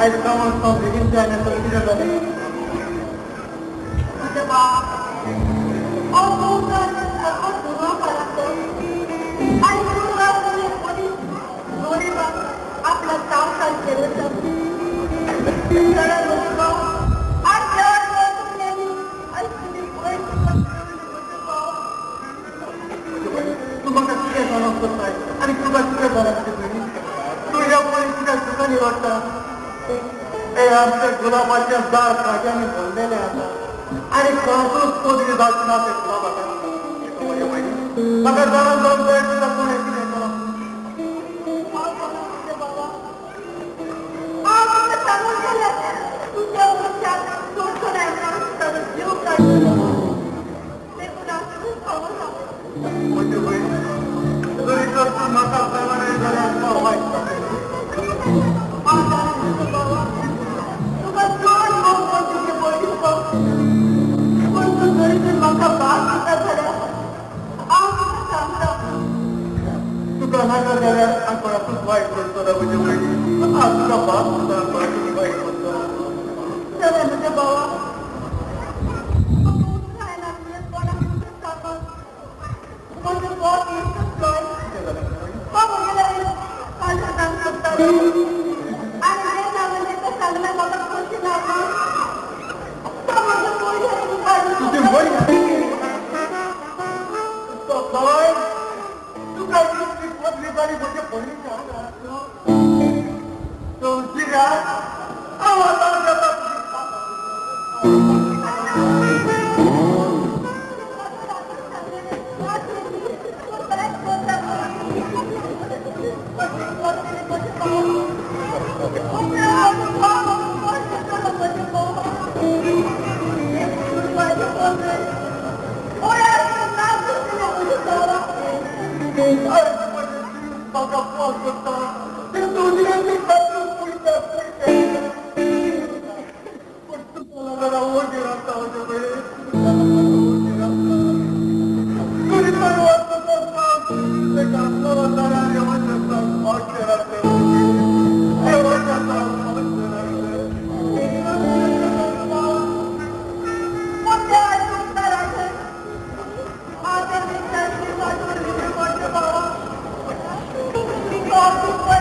आयज कामाक हांव बेगीन जाय तर कितें जालें? आपला सावकार केलं. तूं म्हाका कितें जाणूंक सोदताय आनी तुका कितें जाणूंक तूं ह्या पयलीं कित्याक सुखांनी रडटा? हे आमच्या गुलाबाच्या दार काट्यांनी भरलेले आसा आनी कोणाकूच पदवी जावची ना ते गुलाबाच्या. म्हाका जाणून जावंक जाय तुका कोणें कितें केलां. म्हजे भयण, जरी तर तूं म्हाका जाणा जाल्यार तुका चड मोग कोण तुजे पयलीं पूण तूं जरी तूं म्हाका भास दिता जाल्यार हांव तुका सांगता. तुका नाका जाल्यार हांव कोणाकूच वायट करचो ना म्हजे भयणी. हांव तुका भास दिता, कोणाकूच वायट करचो ना. जालें म्हज्या भावा, जायना तुवें कोणाकूच सांगप. म्हजो पोट इश्ट सांगलें म्हाका खोशी ना. तुजी भयण तो खंय तुका इतली पदवी जाली म्हजे भयणीच्या आंगार. तुजी रात हांव आतां जाता तुजी. म्हाका फोन करता ते तुजी पूण तुका लागून हांव ओगी रावता म्हजे भयणी. तुका लागून ओगी रावता. तुजी Thank you.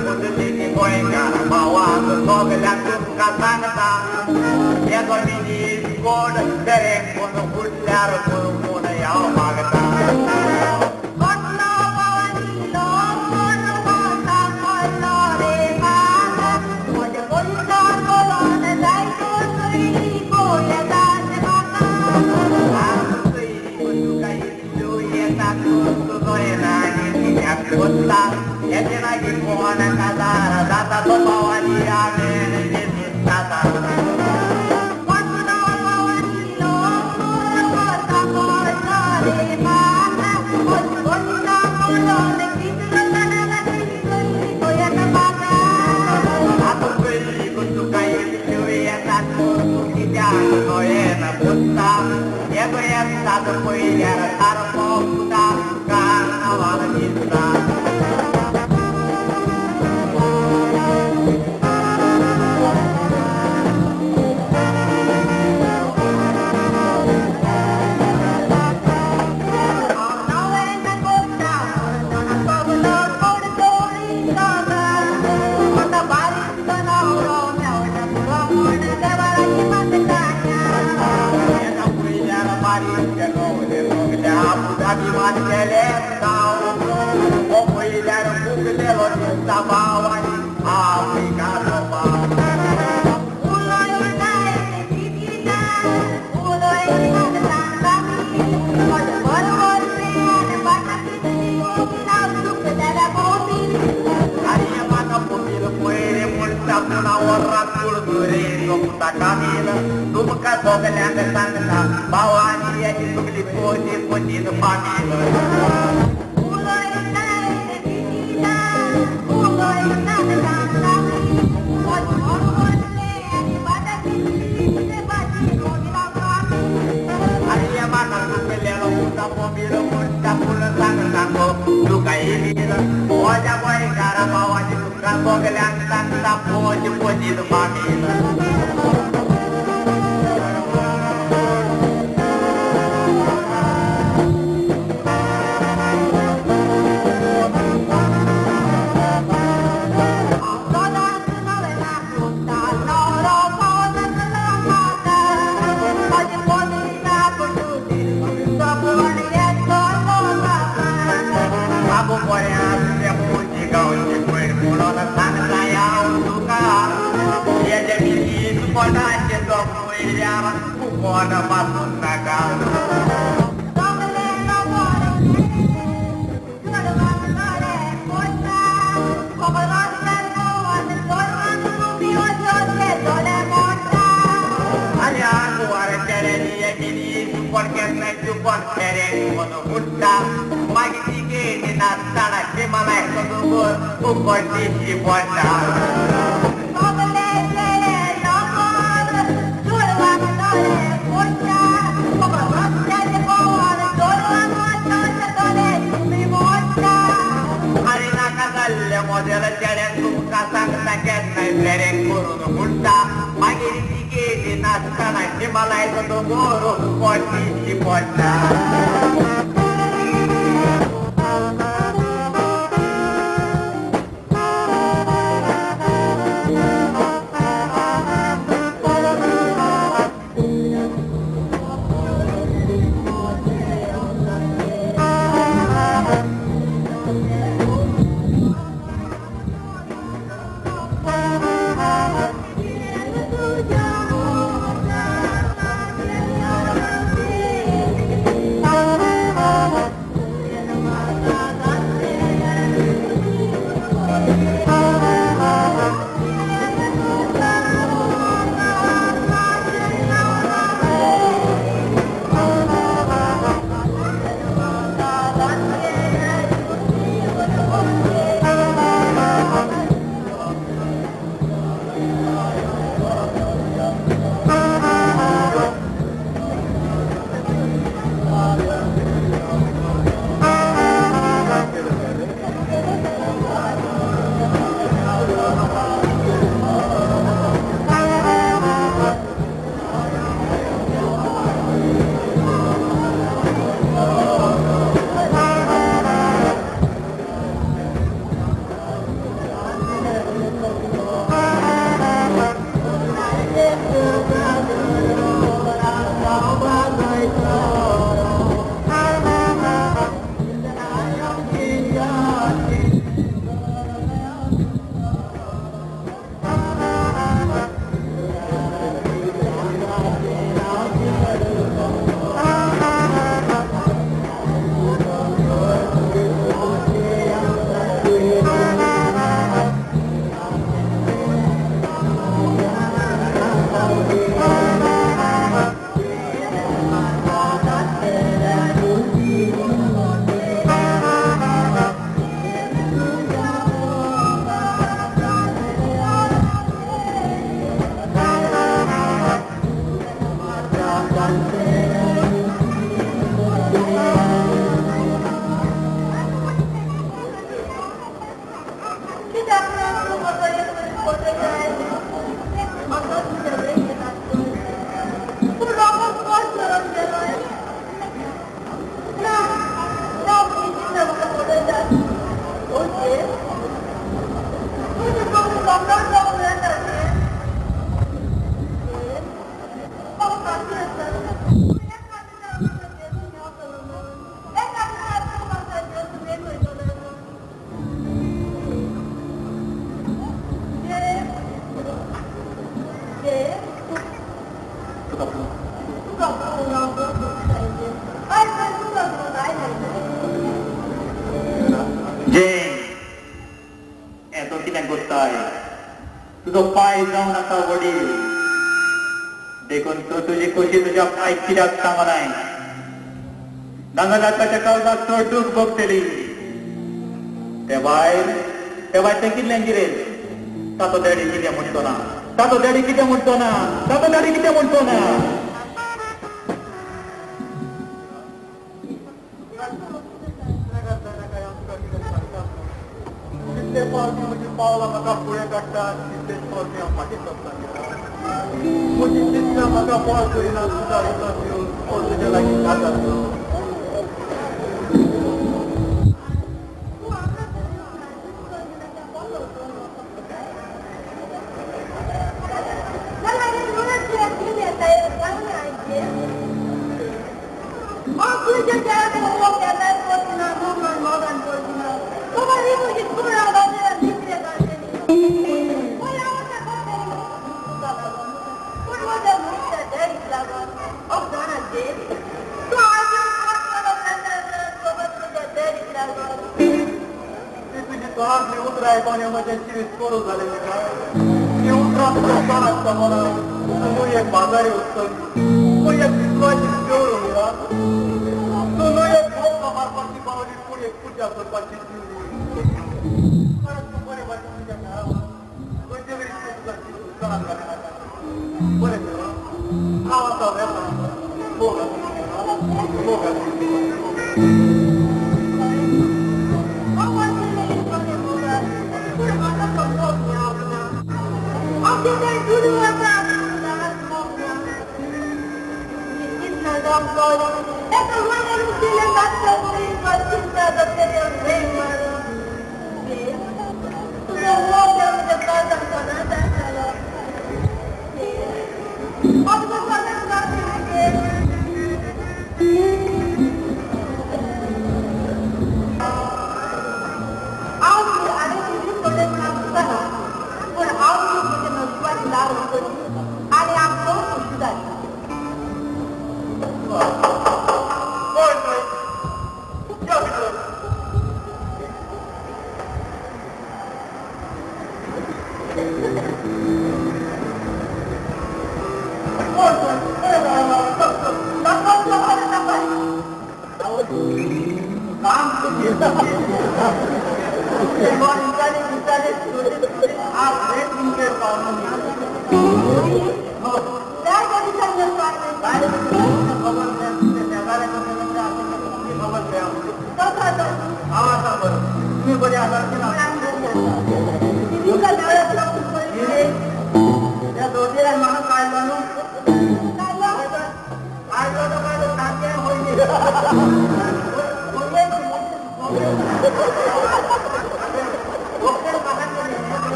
पुजली गोंयकार भावाक सगल्यांक तुमकां सांगता येदो मिनीस कोण दरेक कोण फुडल्यार कोण हांव मागता. तुजो पांय जावन आसा वडील, देखून तूं तुजी खोशी तुज्या पांय कित्याक सांगनाय. नांगराच्या काळजाक चड दूख भोगतली. ते बायल तें कितलें गिरेल. ताचो डॅडी कितें म्हणचो ना, ताचो डॅडी कितें म्हणचो ना, ताचो डॅडी कितें म्हणचो ना. कितले पावटी म्हजी पावलां म्हाका फुडें काडटात, तितलेच पावटी हांव फाटीं सरता. म्हजी चिंता म्हाका बळ करिना, तुजा उतर दिवन ओ तुज्या लागीं काजार जावं.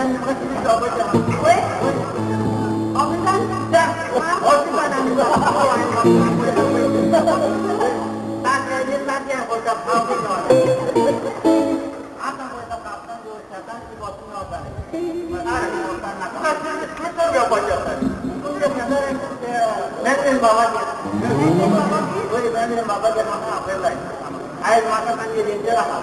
म्हाका कितें जावपाचें वय ऑफिसान आयज म्हाका तांचे रेंजर आसा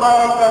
Bye.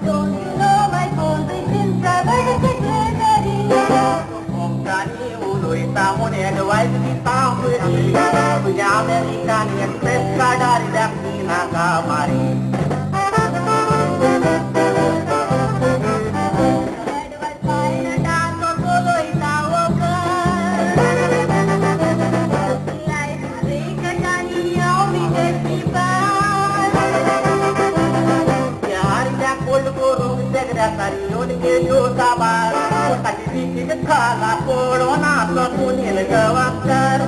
Don't you know my American Express काडार नाका मारी खाला पोळोना तो सुनील गवास्कर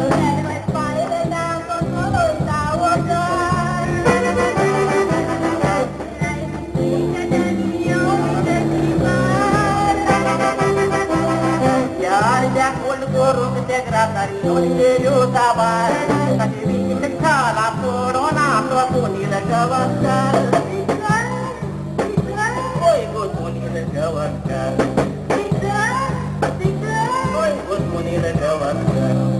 यार ज्या कोल करून खाला पोळोना तो सुनील गवास्कर सुनील गवास्कर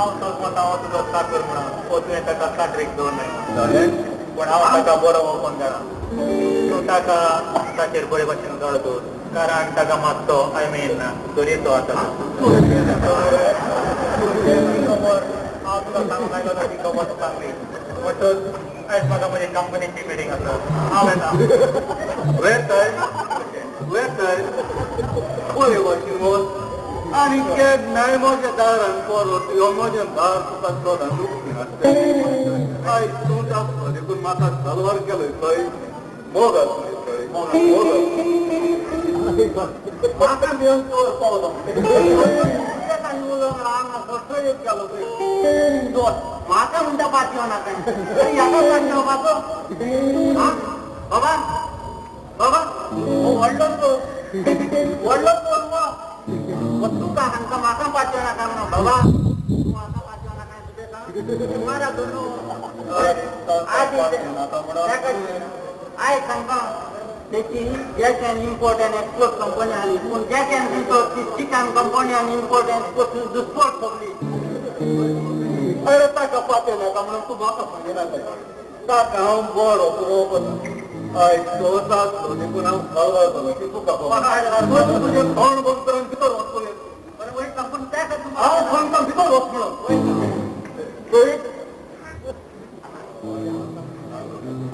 हांव सोदता हांव तुजो चाकर म्हणून ओ तुवें ताका काटरेक दवरलें पूण हांव ताका बरो वळखून जाणा तूं ताका ताचेर बरे भाशेन दोळो दवर कारण ताका मातसो I mean दरयेचो आसा हांव तुका सांगूंक आयलो ना ती खबर सांगली म्हणटच आयज म्हाका म्हजी कंपनीची मिटींग आसा हांव येता वेताय वेताय पळय भाशेन वच आनी केन्नाय म्हज्या दारान परत यो म्हजें दार तुका सदां दुखी आसतलें आयज तूं आसलो देखून म्हाका साल्वार केलोय थंय मोग आसली थंय मोग म्हाका मेळून चोर पावलो गेलो म्हाका म्हणटा पातयो नाका ह्याका पातयो येवपाचो बाबा बाबा व्हडलो चोर व्हडलो चोर गो तुका हांकां म्हाका पातयो नाका म्हणून बाबा तूं म्हाका पातयो नाका तुजें सांग मारा दोनू आयज सांगता त्याची gas and import and export company आली पूण गॅस अँड इम्पोर्ट ती चिकन कंपनी आनी इम्पोर्ट अँड एक्सपोर्ट दुस्पोट सगळी अरे ताका पातयो नाका म्हणून तूं म्हाका सांगिनाका ताका हांव बरो पळोवप आयज तो आसलो देखून हांव साल्वार जालो की तुका तुजें तोंड बंद करून भितर वच हांव सांगता भितर वच म्हणून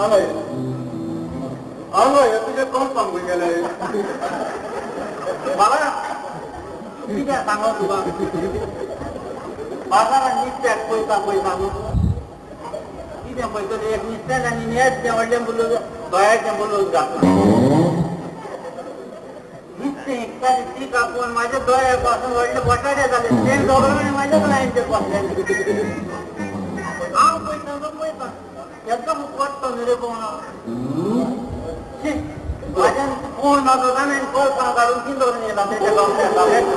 हांगा हांगा हे तुजें कोण सांगून गेलें बाबा कितें सांगो तुका बाजारान नुस्त्याक पयता पयता न्हू कितें पळयतलें एक नुस्त्याक आनी हेच तें व्हडलें बुलोज दोळ्याचें बुलोज घातलां नुस्तें विकतालें ती कापून म्हाज्या दोळ्या पासून व्हडले बटाटे जाले ते दोगांय म्हाज्या लायनचेर बसलेले हांव पळयता तो पळयता एकदम पडटा न्हू रे पळोवन म्हाज्यान कोण नासो जाणें कोळसां काडून कितें येयला तेच्या गांवच्या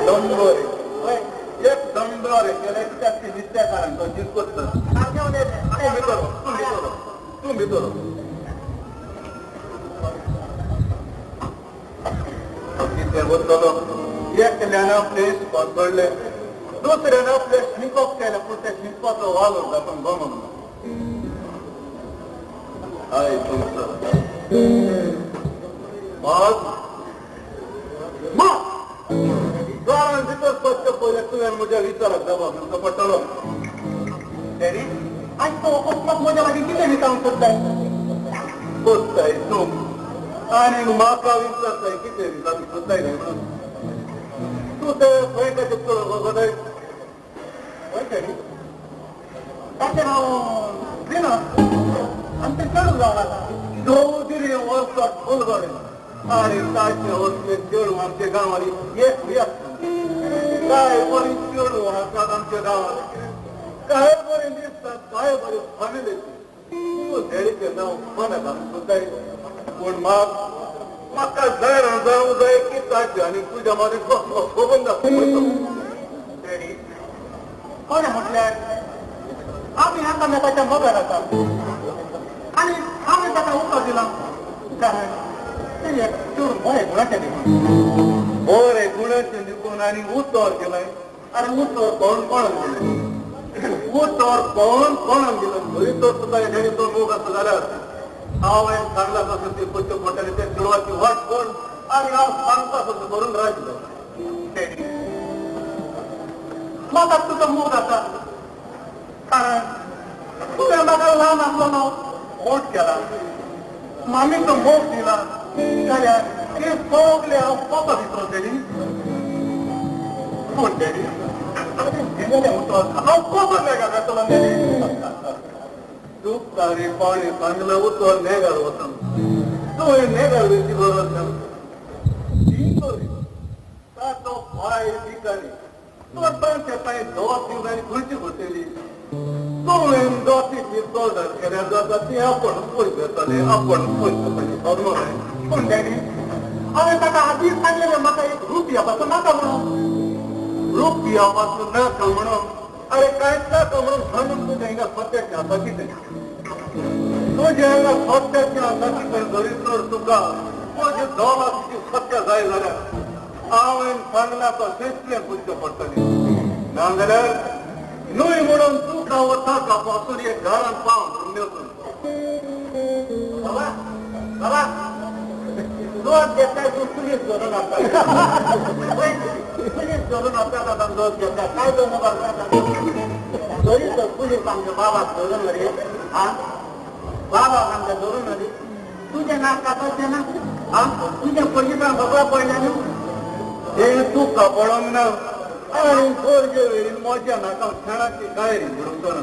दंडोर एक दंडोर केलें कित्याक ती नुस्तेकारान तो जिरकोत सारकें उलयलें तूं भितर तूं भितर तूं भितर कितें वतलो एकल्यान आपलें शिकप पडलें दुसऱ्यान आपलें शिकप केलें पूण तें शिकपाचो वालोर जाता गमोन हय तुमचो बस दारान भितर बसचे पयलें तुवें म्हज्या विचाराक जबाब दिवचो पडटलो डॅडी आयज तो अकस्मात म्हज्या लागीं कितें विचारूंक सोदताय सोदताय तूं आनी म्हाका विचारताय कितें विचारूंक सोदताय न्हय म्हणून तूं ते खंय ताचें चलो वगताय हय डॅडी ताचें हांव दिना आनी तें चेडूं जावन आसा चौधरी वर्सां फुलगडे आनी ताचें असलें चेडूं आमच्या गांवांनी एक काय बरी चेडूं आसात आमच्या गांवांत काय बरी दिसतात काय बरी फॅमिलीची तूं डॅडीचें नांव कोणाक घालूंक सोदताय पूण म्हाका जायना जावंक जाय की ताचें आनी तुज्या मदीं कसलो संबंद आसा डॅडी कोणें म्हटल्यार आमी एकामेकाच्या मोगार आसा आनी हांवें ताका उतर दिलां कारण तें एक चेडूं बरें गुणाचें देखून बरें गुणाचें देखून आनी उतर दिलें आनी उतर कोण कोणाक दिलें उतर कोण कोणाक दिलें थंय तर तुका डॅडीचो मोग आसा जाल्यार हांवें सांगलां तसें ती पयशे पडटले ते चेडवाची वाट कोण आनी हांव सांगता तसें करून राजलो डॅडी म्हाका तुजो मोग आसा कारण तुवें म्हाका ल्हान आसतना मोट केला मामीचो मोग दिला जाल्यार ते सगळे हांव कोता दितलो डॅडी पूण डॅडी दिलेलें उतर हांव कोतो नेगार घातलो डॅडी तुका रे कोणें सांगलें उतर नेगार वचून तुवें नेगार वयची गरज ना ती ताचो पांय दिकानी तो तांचे पांय दोत दिवजांनी खंयची करतली तुवें दोती तोडर केल्यार जाता ती आपण पयस येतलें आपण पयस येतलें खबर न्हय पूण डॅडी हांवें ताका आदींच सांगलेलें म्हाका एक रुपया पासून नाका म्हणून रुपया पासून नाका म्हणून अरे कांयच नाका म्हणून सांगून तुजें हिंगा सत्याचें आसा कितें तुजें हांगा सत्याचें आसा कितें जरी तर तुका म्हजें दोलाची सत्या जाय जाल्यार हांवें सांगलां तशेंच तुवें करचें पडटलें ना जाल्यार न्हय म्हणून तुका वता पासून एक घरान पावन वचून बाबा बाबा दोन घेतलाय तूं पुलीस धरून आता पुलीस धरून आता दोन घेतलाय काय दोन तरी तर पुलीस आमच्या बाबाक धरून रे हा बाबाक आमच्या धरून रे तुझे नाक कापत ना हा तुझ्या पोलिसांक खबर पडल्या न्हू हे तुका पडोंक ना आनी सोरगे वेरीन म्हज्या नाका खेळाची काय म्हणून तो ना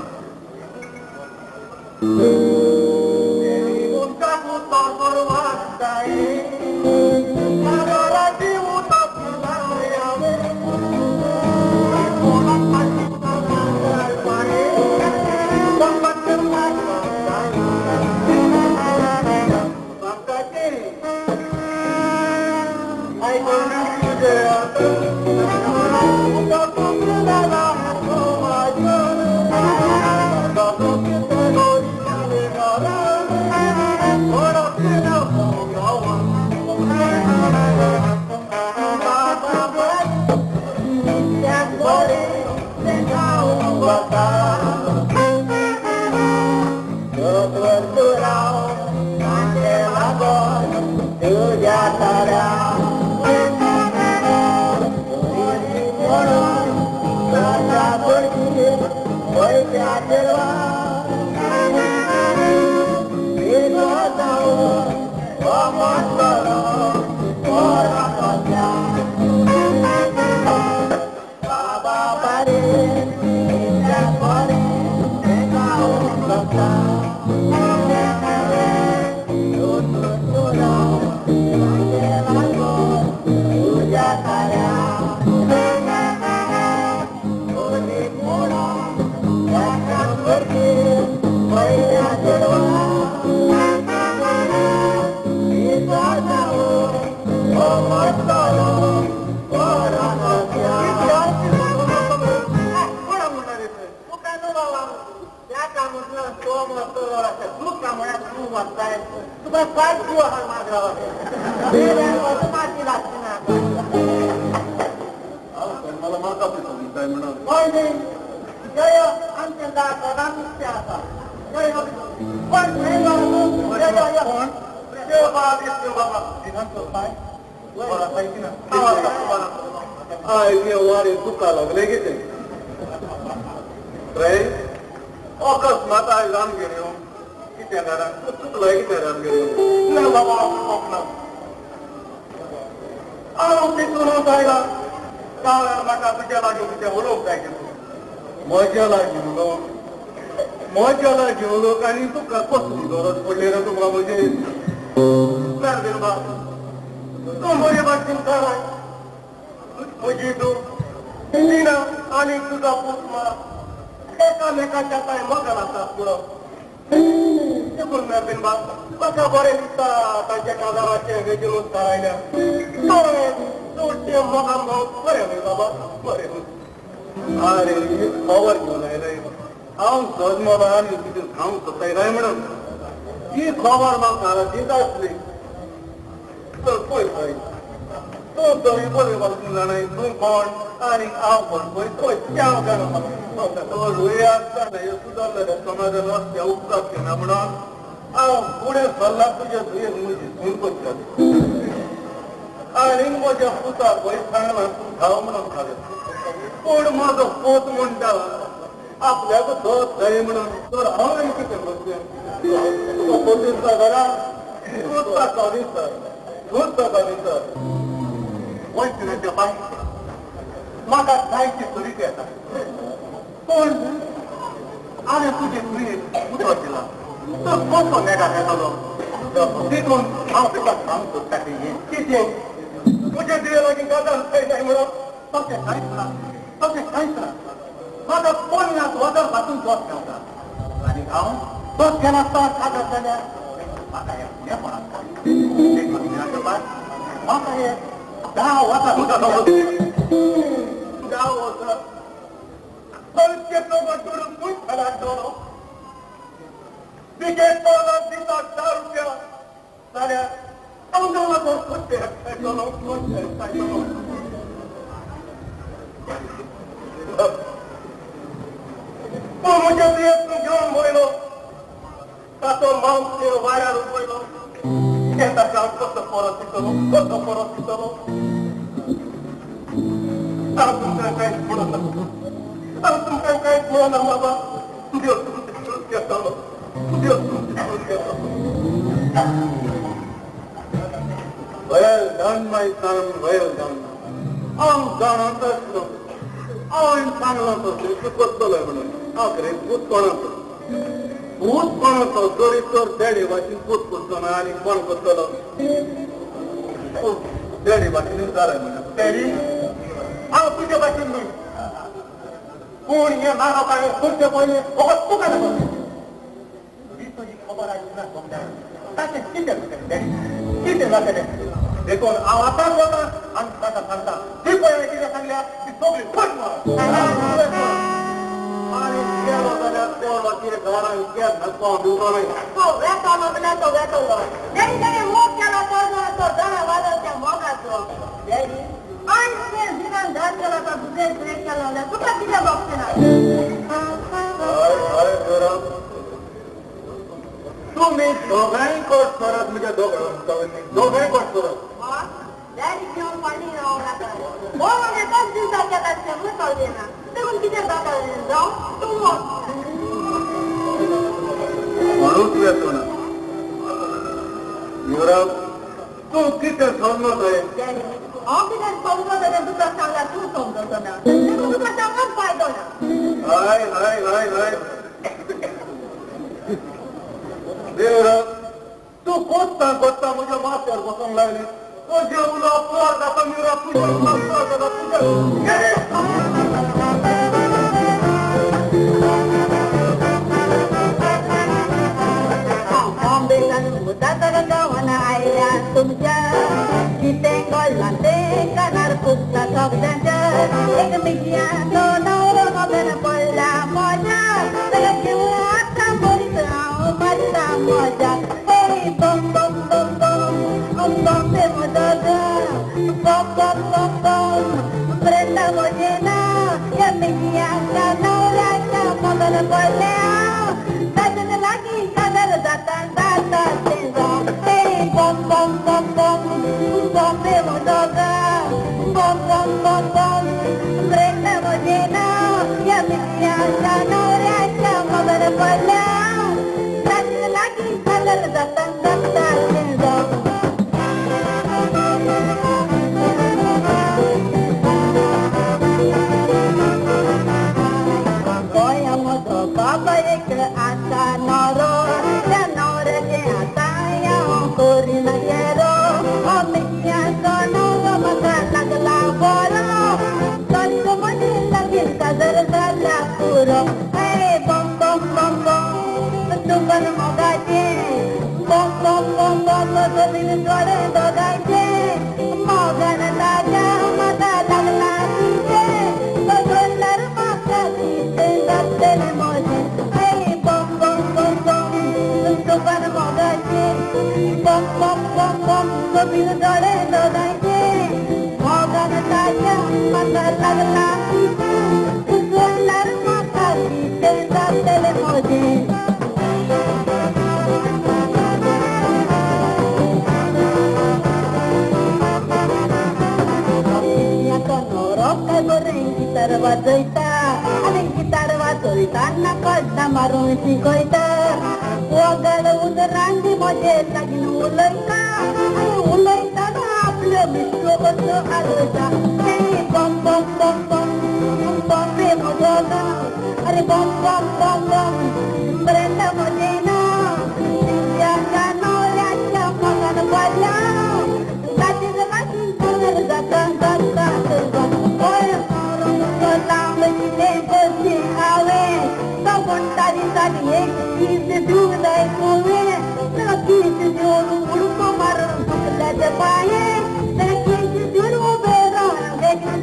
अकस्मात आयज आमगेर येवन कितें जाणा तूं चुकलो कितें आमगेर येवन ना बाबा हांव हांव तितून आयला काल म्हाका तुज्या लागीं तुजें उलोवंक जाय कितें म्हज्या लागीं उलोवंक म्हज्या लागीं उलोवंक आनी तुका कसली गरज पडली रे तुका म्हजी बाब तूं बरे भाशेन काय म्हजी तूं ना आनी तुजा पूत मा एकामेकाच्या कांय मगन आसा पुरो देखून मेरबीन बाब म्हाका बरें दिसता तांच्या काजाराचें वेगळून थारायल्या चडशें मोगान बरें न्हय बाबा बरें अरे ही खबर घेवन आयलाय हांव सजमला आनी तुजें खावंक सोदताय काय म्हणून ही खबर म्हाका दिता आसली तर पळय पळय तूं तरी बरें वचून जाणाय तूं कोण आनी हांव कोण पळय पळय हांव जाणा तो रुये आसतना हे सुदारलेल्या समाजान रस्त्या उपकार केना म्हणून हांव फुडें सरला तुज्या धुयेन म्हजी सून करता आनी म्हज्या पुताक पळय सांगला तूं खाव म्हणून खालें पूण म्हजो पूत म्हणटा आपल्याक दोत जाय म्हणून तर हांव आनी कितें करचें तुका कोण दिसता घरा तूंच ताका दिसता तूंच ताका दिसता वयतनाच्या पाय म्हाका जायती तरीक येता पूण हांवें तुजे तुवें उतर दिलां तर कसो नेटाक येतलो देखून हांव तुका सांगूंक सोदता कितें तुजे धुये लागीं गजाल जाय म्हणून तशें कांयच ना तशें कांयच ना म्हाका 50 वजां पासून दोस मेळटा आनी हांव दोस घेनासतना कागद जाल्यार म्हाका हें फुडें देखून म्हाका हे 10 वजां 10 वजां दिसाक 4 रुपया जाल्यार म्हजें दुयेंस घेवन वयलो ताचो मांस वाऱ्यार वयलो हें ताका हांव कसो परत दितलो कसो परत दितलो हांव तुमकां कांयच म्हणना हांव तुमकां कांयच म्हणना बाबा देव तुमची सुट घेतलो देव तुमची सुट घेतलो. Well done, my son, well done. हांव जाणांत आसलो हांवें सांगलां तसलें तूं करतलो म्हणून हांव खरें पूत कोणाचो पूत कोणाचो जरी तर डॅडी भाशेन पूत करचो ना आनी कोण करतलो डॅडी भाशेन जालें म्हणून डॅडी हांव तुजे भाशेन न्हय पूण हें मारप हांवें करचें पयलें फकत तुका लागून ही तुजी खबर आयली ना समजा ताचें कितें जातलें डॅडी कितें जातलें देखून हांव आतांच वता आनी ताका सांगता ती पळय कितें सांगल्या ती सगळी फट आनी गेलो जाल्यार कोण कितें घरान केस घालपा दिवचो न्हय. तो वेतलो म्हणल्यार तो वेतलो डॅडी ताणें मोग केलो तो तो जाणा वाजो त्या मोगाचो डॅडी आनी तुवें जिवान धाड केलो तो तुजें तुवें केलो जाल्यार तुका कितें भोगचें ना. हय हय गौरव तुमी दोगांय कोट सरत म्हज्या दोगांय कोट सरत डॅडी घेवन पाणी रावंक नाका हो म्हणजे तोच दिसा केला तें कळ्ळें ना देखून कितें जाता जावं तूं वच. म्हणूच वेतो ना युवराज तूं कितें समजत डॅडी हांव कितें समजता तें तुका सांगला तूं समजतो ना देखून तुका सांगून फायदो ना. हय हय हय हय देवराज तूं कोत्ता कोत्ता म्हज्या माथ्यार बसूंक लागली तुजें उलोवप चड जाता युवराज तुजें उलोवप चड जाता तुजें. गांवान आयल्या तुमच्या कितें कळ्ळां तें कानार फुगता सगळ्यांच्या एक मिशयांचो नवरो खबर पडला म्हज्या ताका घेवन आतां बरीच हांव मारता मजा. हे बम बम बम बम बॉम्बे म्हजो बम बम बम बम ब्रेंडा म्हजें ना ह्या मिशयांच्या नवऱ्याच्या खबर पडल्या ताच्या लागीं काजार जाता जाता तें जावं. हे बम बम बम बम बॉम्बे म्हजो बम बम बम बम ब्रेंडा म्हजें ना ह्या मिशयांच्या नवऱ्याच्या खबर पडल्या ताच्या लागीं काजार जाता जाता तें जावं. गोंया म्हजो बाबा एक आसा नवरो त्या नवऱ्याचें आतां हांव करिना येरो मिशयांचो नवरो म्हाका लागला बरो तसो म्हजें लागीं काजार जाल्या पुरो. हे बम बम बम बम तुमकां मोगाचें बम बम बम बम सोबीत जोडे दोगांयचें मोगान ताज्या म्हाका लागला तुजें तो सोडल्यार म्हाका कितें जातलें म्हजें. हे बम बम बम बम तुमकां मोगाचें बम बम बम बम सोबीत जोडे दोगांयचें मोगान ताज्या म्हाका लागला तुजें तो सोडल्यार म्हाका कितें जातलें म्हजें. गिटार वाजयता आनी गिटार वाजयताना कड्डां मारूंक शिकयता वगड उजरांदी म्हजे लागीं उलयता आनी उलयतना आपल्यो मिश्यो कसो हालयता. हे बम बम बम बम बॉम्बे म्हजो गांव अरे बम बम बम बम ब्रेंडा म्हजें ना मिशयांच्या नवऱ्याच्या मोगान पडल्या ताचेच लागीं काजार जाता जाता तें जावं. लांब कितें करचें हांवें तो म्हणटा दिसांनी एक कीस दिवंक जाय तुवें तो कीस दिवन उडको मारून सुकल्याचे पांये तें कीस दिवन उबें रावन बेगीन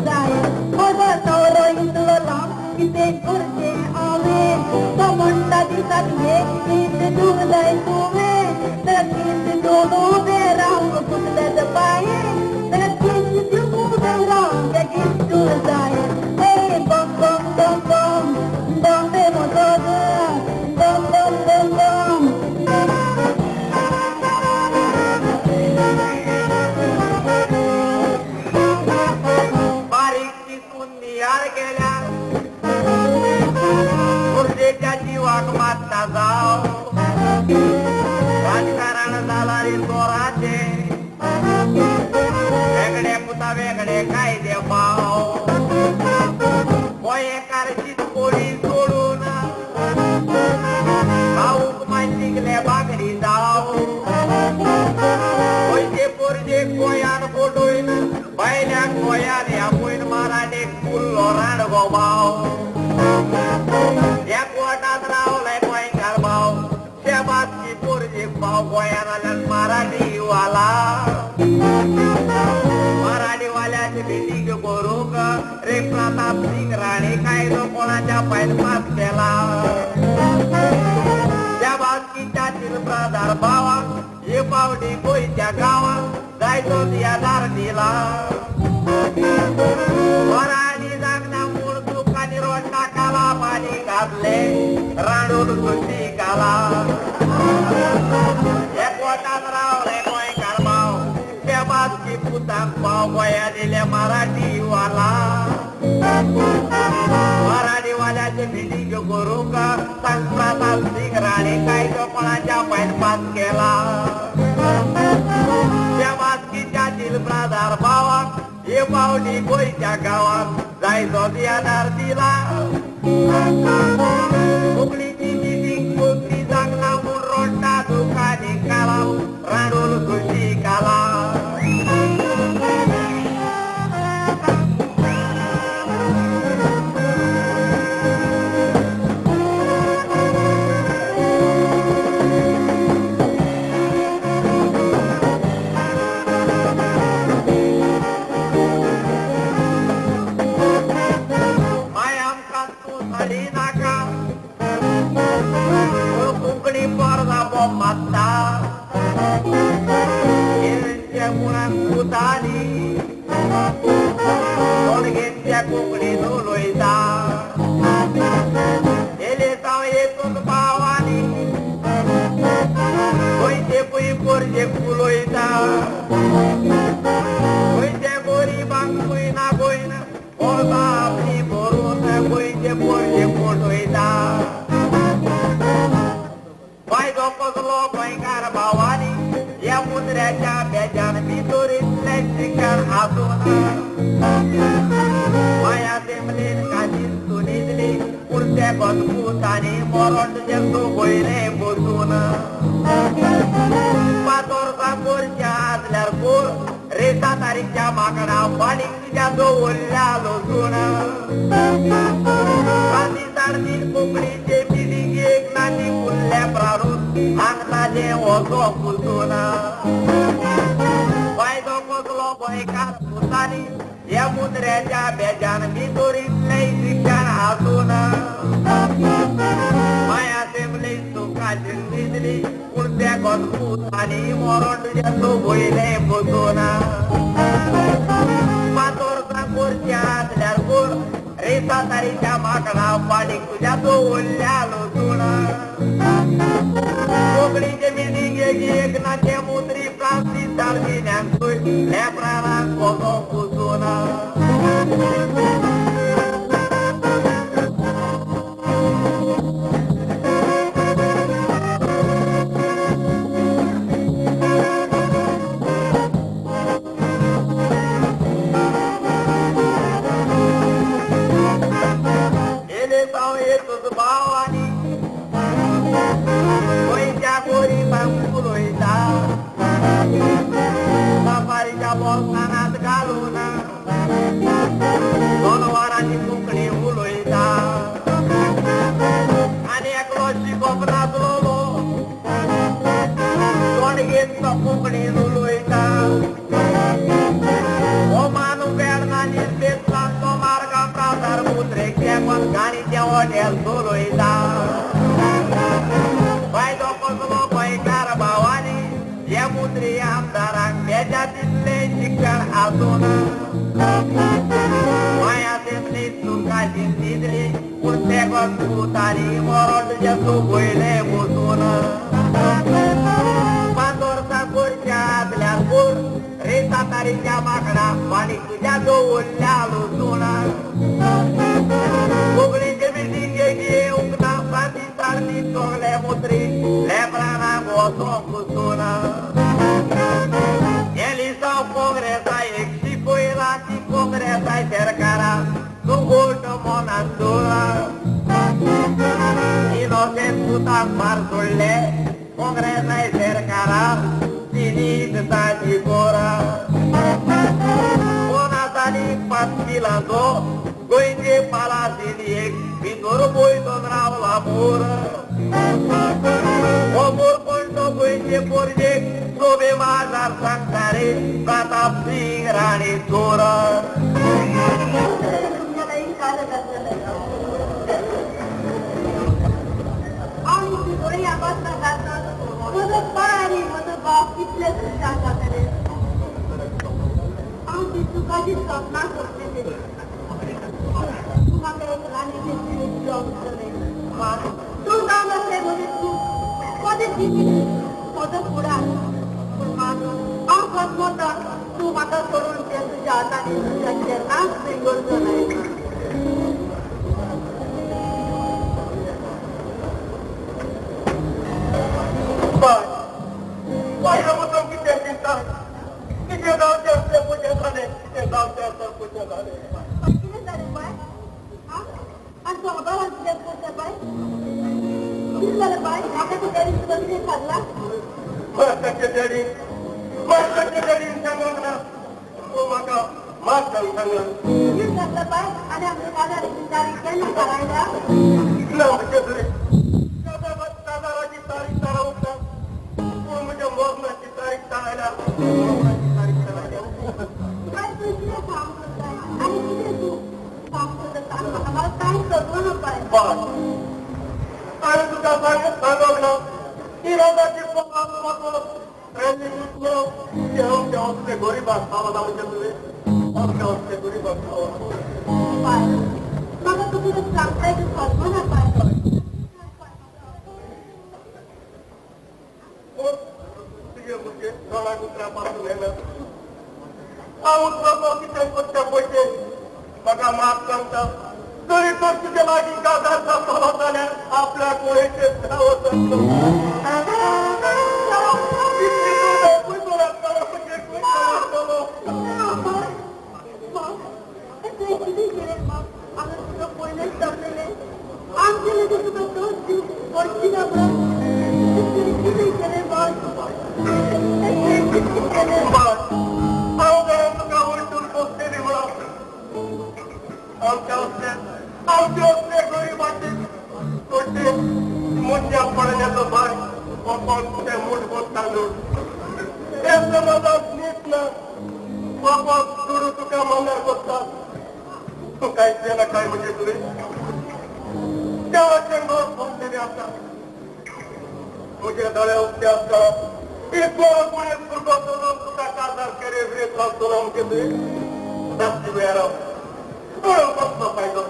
जाय म्हजो नवरो इतलो लांब कितें करचें हांवें तो म्हणटा दिसांनी एक कीस दिवंक जाय तुवें तें कीस दिवन उबें रावन सुकल्याचे पांये तें कीस दिवन उबें रावन बेगीन जाय. Hey, bum bum bum bum, Bombay. गो भाव एकवटात रावले गोंयकार भाव शेबासकी पोरजेक भाव गोंयान आल्यान मराठीवाला मराठीवाल्याची मिटींग करूंक रे प्रताप सिंग राणे कायदो कोणाच्या पायन पास केला शेबासकीच्या चिलप्रादार भावाक हे पावटी गोंयच्या गांवाक जायतो आदार दिला मराठी जागना म्हूण तुका रोडा काला पाणी घातले रांडून सुशी काला एकवटात रावले गोंयकार भाव शेबासकी पुताक भाव गोंया दिले मराठीवाला मराठीवाल्याचे मिटींग करूंक सांग प्रताप सिंग राणे कायदो कोणाच्या पायन पास केला शेबासकीच्या दिलप्रादार भावाक हे पावटी गोंयच्या गांवाक जायतो आदार दिला कोंकणीची मिटींग कोंकणी जागना म्हूण रोडटा दुकानी काला रांडून सुशी काला आमोर अमोर पडलो पयशे पोरजेक शोभे बाजार सांगता रे प्रताप सिंग राणे चोर. म्हजो पाय आनी म्हजो बाप कितले खुशाल जातले. हांव ती सुखाची सपनां सोडलेली. तूं म्हाका एक राणीची जिवीत दितलें. तूं जावन आसलें म्हजें सूख, म्हजें जिवीत, म्हजो फुडार. पूण मात हांव खतमता तूं म्हाका सोडून ते तुज्या हातांनी तुज्या केन्नाच पिंगोरचो न्हय. कितें जावचें आसलें म्हजें जालें, कितें जावचें आसलें म्हजें जालें. कितें जालें बाय? आनी तूं खबर आसा कितें करता बाय? कितें जालें बाय? म्हाका तूं डॅडीन तुका कितें सांगलां? मास्टरच्या डॅडीन, मास्टरच्या डॅडीन सांगूंक ना, तो म्हाका मास्टरान सांगलां. कितें सांगलां बाय? आनी आमच्या काजाराची तारीख केन्ना थारायल्या? ना म्हजें तुवें काजाराची तारीख थारावंक ना, पूण म्हज्या मोगनाची तारीख थारायल्या. बाय तूं कितें काम करताय आनी कितें तूं काम करता सांग म्हाका, म्हाका कांय कळना बाय. हांवें तुका सांगूंक ना इरादाची आमच्या हस्ते गरिबाक खावना म्हणजे तुवें आमच्या हस्ते गरिबाक खावना. बाय म्हाका तूं कितें सांगताय तें कळना बाय. तुजे भुरगे दोणाक उतरां पासून येना. हांव उतरलो कितें करचें पयशे म्हाका माफ सांगता. तरी तर तुजे लागीं काजार जातलो जाल्यार आपल्या कुळेचेर वचतलो. तुवें कितें केलें मां? हांवें तुका पयलेंच सांगलेलें आमचे लेगीत तुका दोन दीस पडची ना म्हणून. तुवें कितें केलें मां? तुवें कितें केलें? हांव जाणा तुका वळटून पोसतली म्हणून. आमच्या हस्ते आमचे हस्ते गरिबाचे तोडटे मुंज्या पडण्याचो भाय कोण ते मूठभर तांदूळ हे समाजात नीट ना. बाबा दुडू तुका मांगार बसता, तूं कांयच जाणा काय म्हणजे तुवें देवाचें घर सोंपलेलें आसा. म्हजे दोळे उक्ते आसता इतलो कोणें भुरगो चलोवन तुका काजार केरे बिरे त्रास चलोवन म्हणजे तुवें जास्ती वेळार बरो कसलो फायदो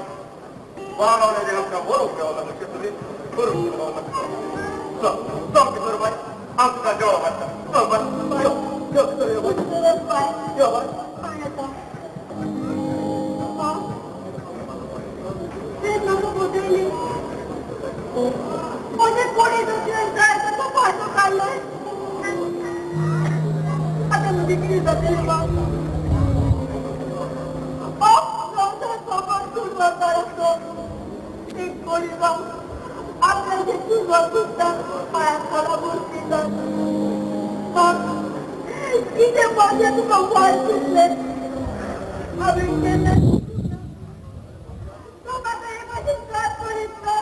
वारावलें आमकां बरोवंक मेळना म्हणजे तुवें बरोवंक मेळना. चल चल भितर बाय, हांव तुका जेवण हाडटा. चल बाय, यो यो भितर यो बाय, यो बाय. म्हजें कोणी दुसरें जाय ताचो फायदो काडलो. आतां म्हजें कितें जातलें मां? संवसार चुरवाकार आसतो एक कोणी बाब आपल्याचे चुरवा सुद्दां पांयां खाला बसयतात. कितें म्हजें तुका वायट दिसलें हांवें केन्ना तूं म्हाका हे म्हजी साथ पळयता.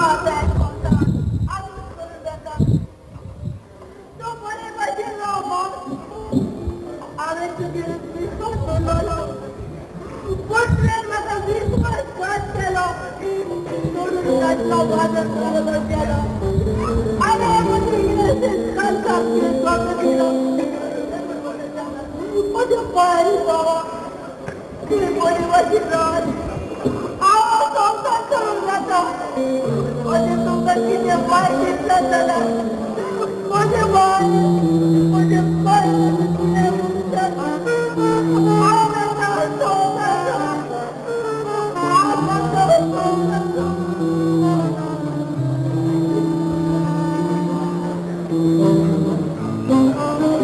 आतां संवसार आजूच करून जाता. तूं बरें भाशेन राव मग. हांवें तुजेर विस्वास दवरलो पूण तुवें म्हाका विस्वासघात केलो. सोडून घातलो वादळ बरोबर केलो. हांवें म्हजें इनोसंट काळजाक तुवें धोको दिलो. म्हज्या पांय बाबा तुवें बरे भाशेन राव. हांव संवसार करूंक जाता. म्हजें तुमकां कितें वायट दिसलें जाल्यार म्हजें बाय म्हजें पांय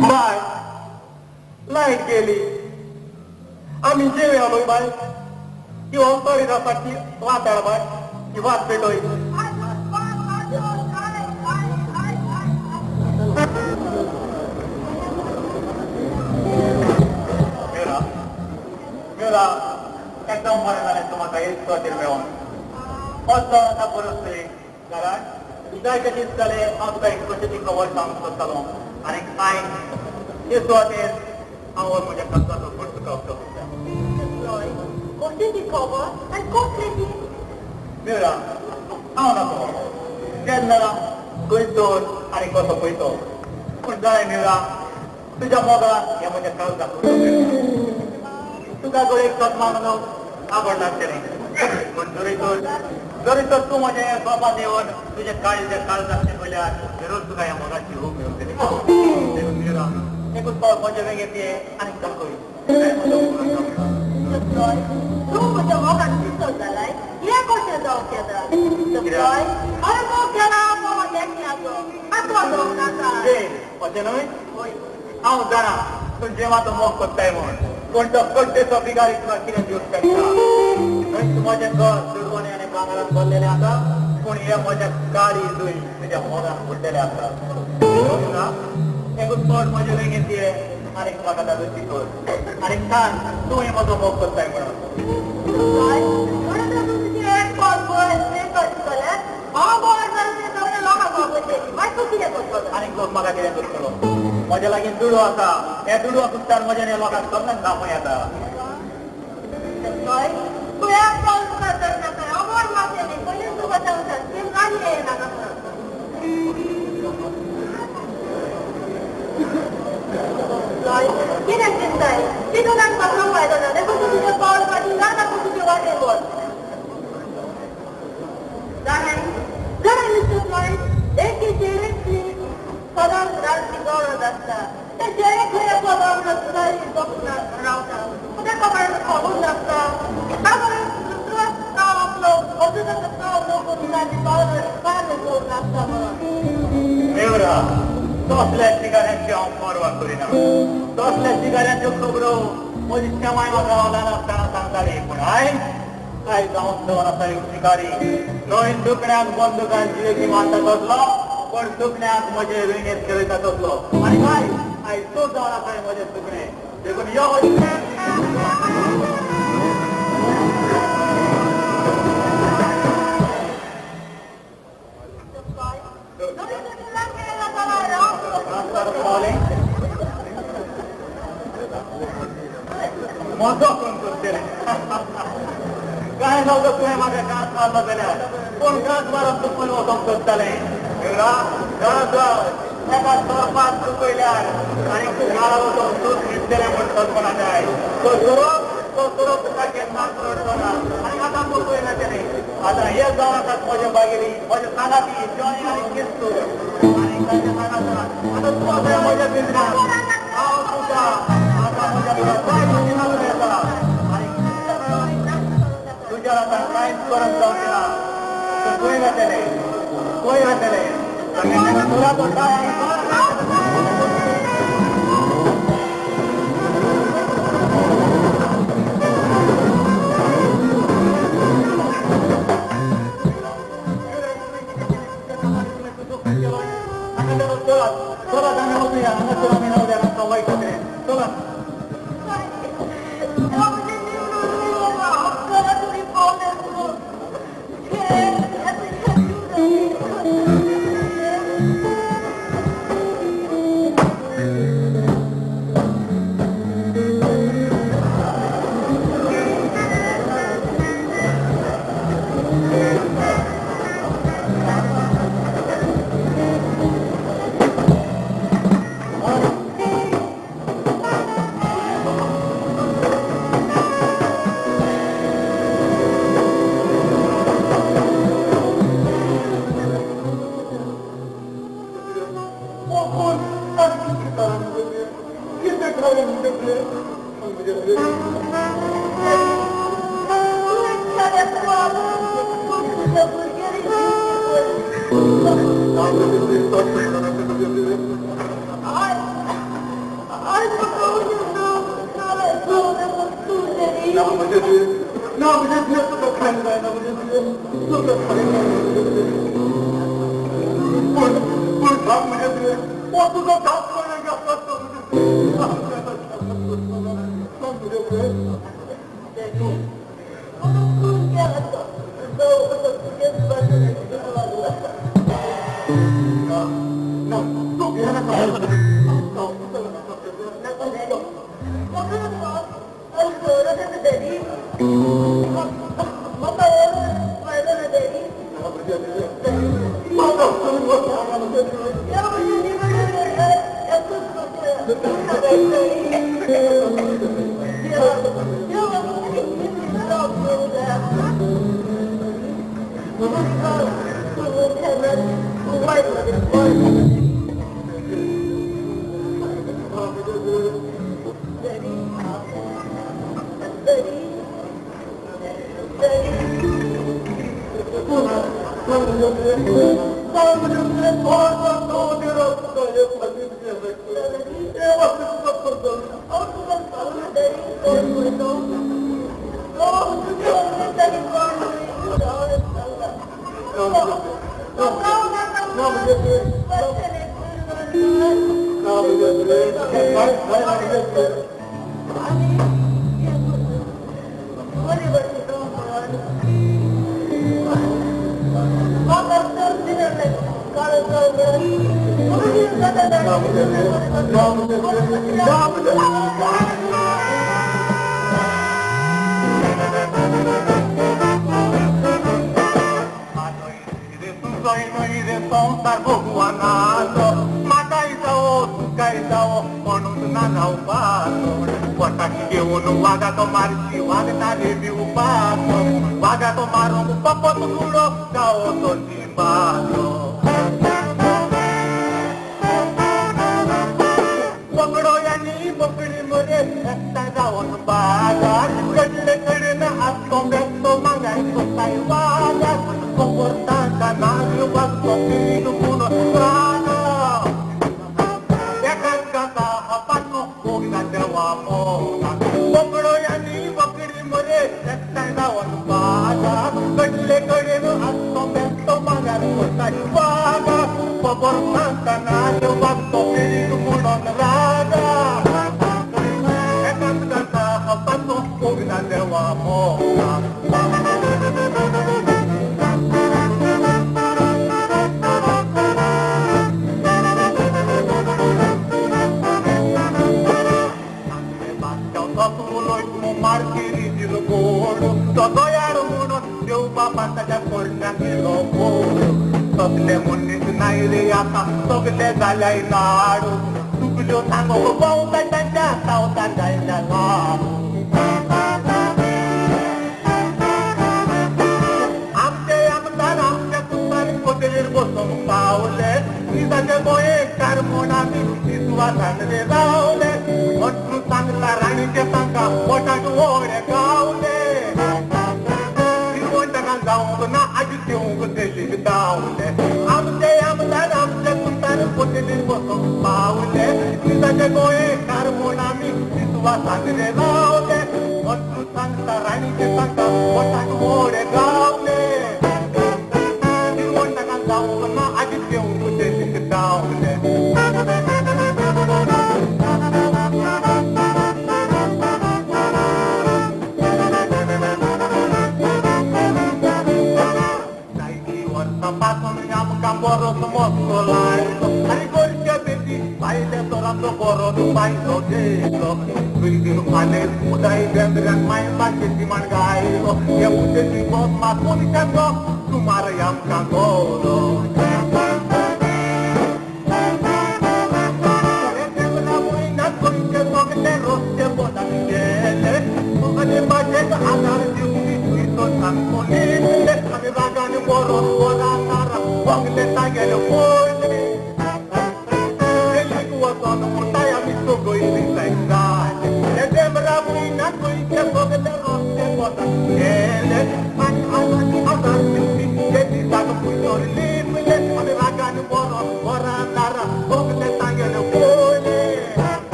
बाय लायट गेली. आमी जेवया न्हय बाय. ती होमतोरी जावपाक ती वात हाड बाय. ती वात पेटय. मेरा मेरा एकदम बरें जालें तूं म्हाका एक सुवातेर मेळोन. असो आतां बरो आसतली कारण जायते दीस जाले हांव तुका एक कशी ती खबर सांगूंक सोदतालो आनी आयज ते सुवातेर हांव म्हज्या कागदाचो फूट तुका उक्तो करता. कशी ती खबर आनी कसली ती? मेरा हांव नासो केन्ना खंयचो आनी कसो पळयतो पूण जाय मेरा तुज्या मोगान हें म्हज्या काळजाक उक्तो करता. तुका गोळेक सदमा म्हणून आवड लागतलें पूण जरी तर तूं म्हजें सोपान येवन तुजें काळीज काळजाक पळयल्यार जरूर तुका ह्या मोगाची हूब मेळटली. मेरा एकूच पावट म्हजे वेंगेंत ये आनी दाखय. तूं म्हज्या मोगान पिसो जालाय हें कशें जावंक येता? हांवें मोग केला म्हज्या एकल्याचो आतां जावंक नाका. अशें न्हय? हांव जाणा तूं जेवाचो मोग करताय म्हूण पूण तो कड्डेचो बिगारी तुका कितें दिवंक शकता? थंयच म्हजें घर दुडवांनी आनी भांगरान भरलेलें आसा पूण हें म्हजें काळीजूय तुज्या मोगान बुडलेलें आसा. एकूच पावट म्हजे वेंगेंत ये आनी म्हाका ताजो कर आनी सांग तूं हें म्हजो मोग करताय म्हणून. आनी लोक म्हाका कितें करतलो? म्हज्या लागीं दुडू आसा. ह्या दुडवा कुस्तार म्हज्या ह्या लोकांक सगळ्यांक दाखोवं येता. तूं एक पावल मुखार सरनाका. अमर मातशें न्ही पयलींच तुका सांगता गाडी येनाका म्हणून. कितें चिंताय तितून म्हाका फायदो ना. देखून तूं तुजें पावल फाटीं जाता तूं तुजे वाटेन वच. जाणाय जाणाय मिस्टर फ्लॉयड एक चेडे सदांच रातची गरज आसता. ते चेडे खंय सदांच रावता तें खबर खबर नासता. आपलो नासता म्हणून. मेवरा तसल्या शिगाऱ्यांची हांव पर्वा करिना. तसल्या शिगाऱ्यांच्यो खबरो म्हजी शेमाय म्हाका ल्हान आसतना सांगताली पूण आयज आयज हांव जावन आसा एक शिकारी. न्हय सुकण्याक बंदुकान जिवेकी मारता तसलो पूण सुकण्याक म्हजे वेंगेंत खेळयता तसलो. आनी आयज आयज तूं जावन आसा म्हजें सुकणें देखून यो. म्हजो कोण करतलें काय नवतो तुवें म्हाका घांस मारलो जाल्यार पूण घांस मारप तूं खंय वचोंक सोदतालें? एका सोरपाक चुकयल्यार आनी घाला वचोन तूं न्हिदतलें म्हूण कल्पना जाय. तो सोरोप तो सोरोप तुका केन्नाच रडचो ना आनी आतां तूं खंय वतलें? आतां हे जावन आसात म्हजे बागेली म्हजे सांगाती जॉनी आनी किस्तू आनी तांचे सांगाता. आतां तूं आसा म्हज्या पिंजऱ्यांत. हांव तुका आतां म्हज्या जाय भशेन येता आनी तुज्या आतां कांयच करूंक जावचें ना. तूं खंय वतलें? खंय वतलें? तुला तो ना म्हणजे ना म्हणजे तुका खायला जायना म्हणजे तुका खायला पण पण सांग म्हणजे तुवें हो तुजो घात कोणें घातला तो सांग म्हणजे तुवें ना ना तूं घेनाका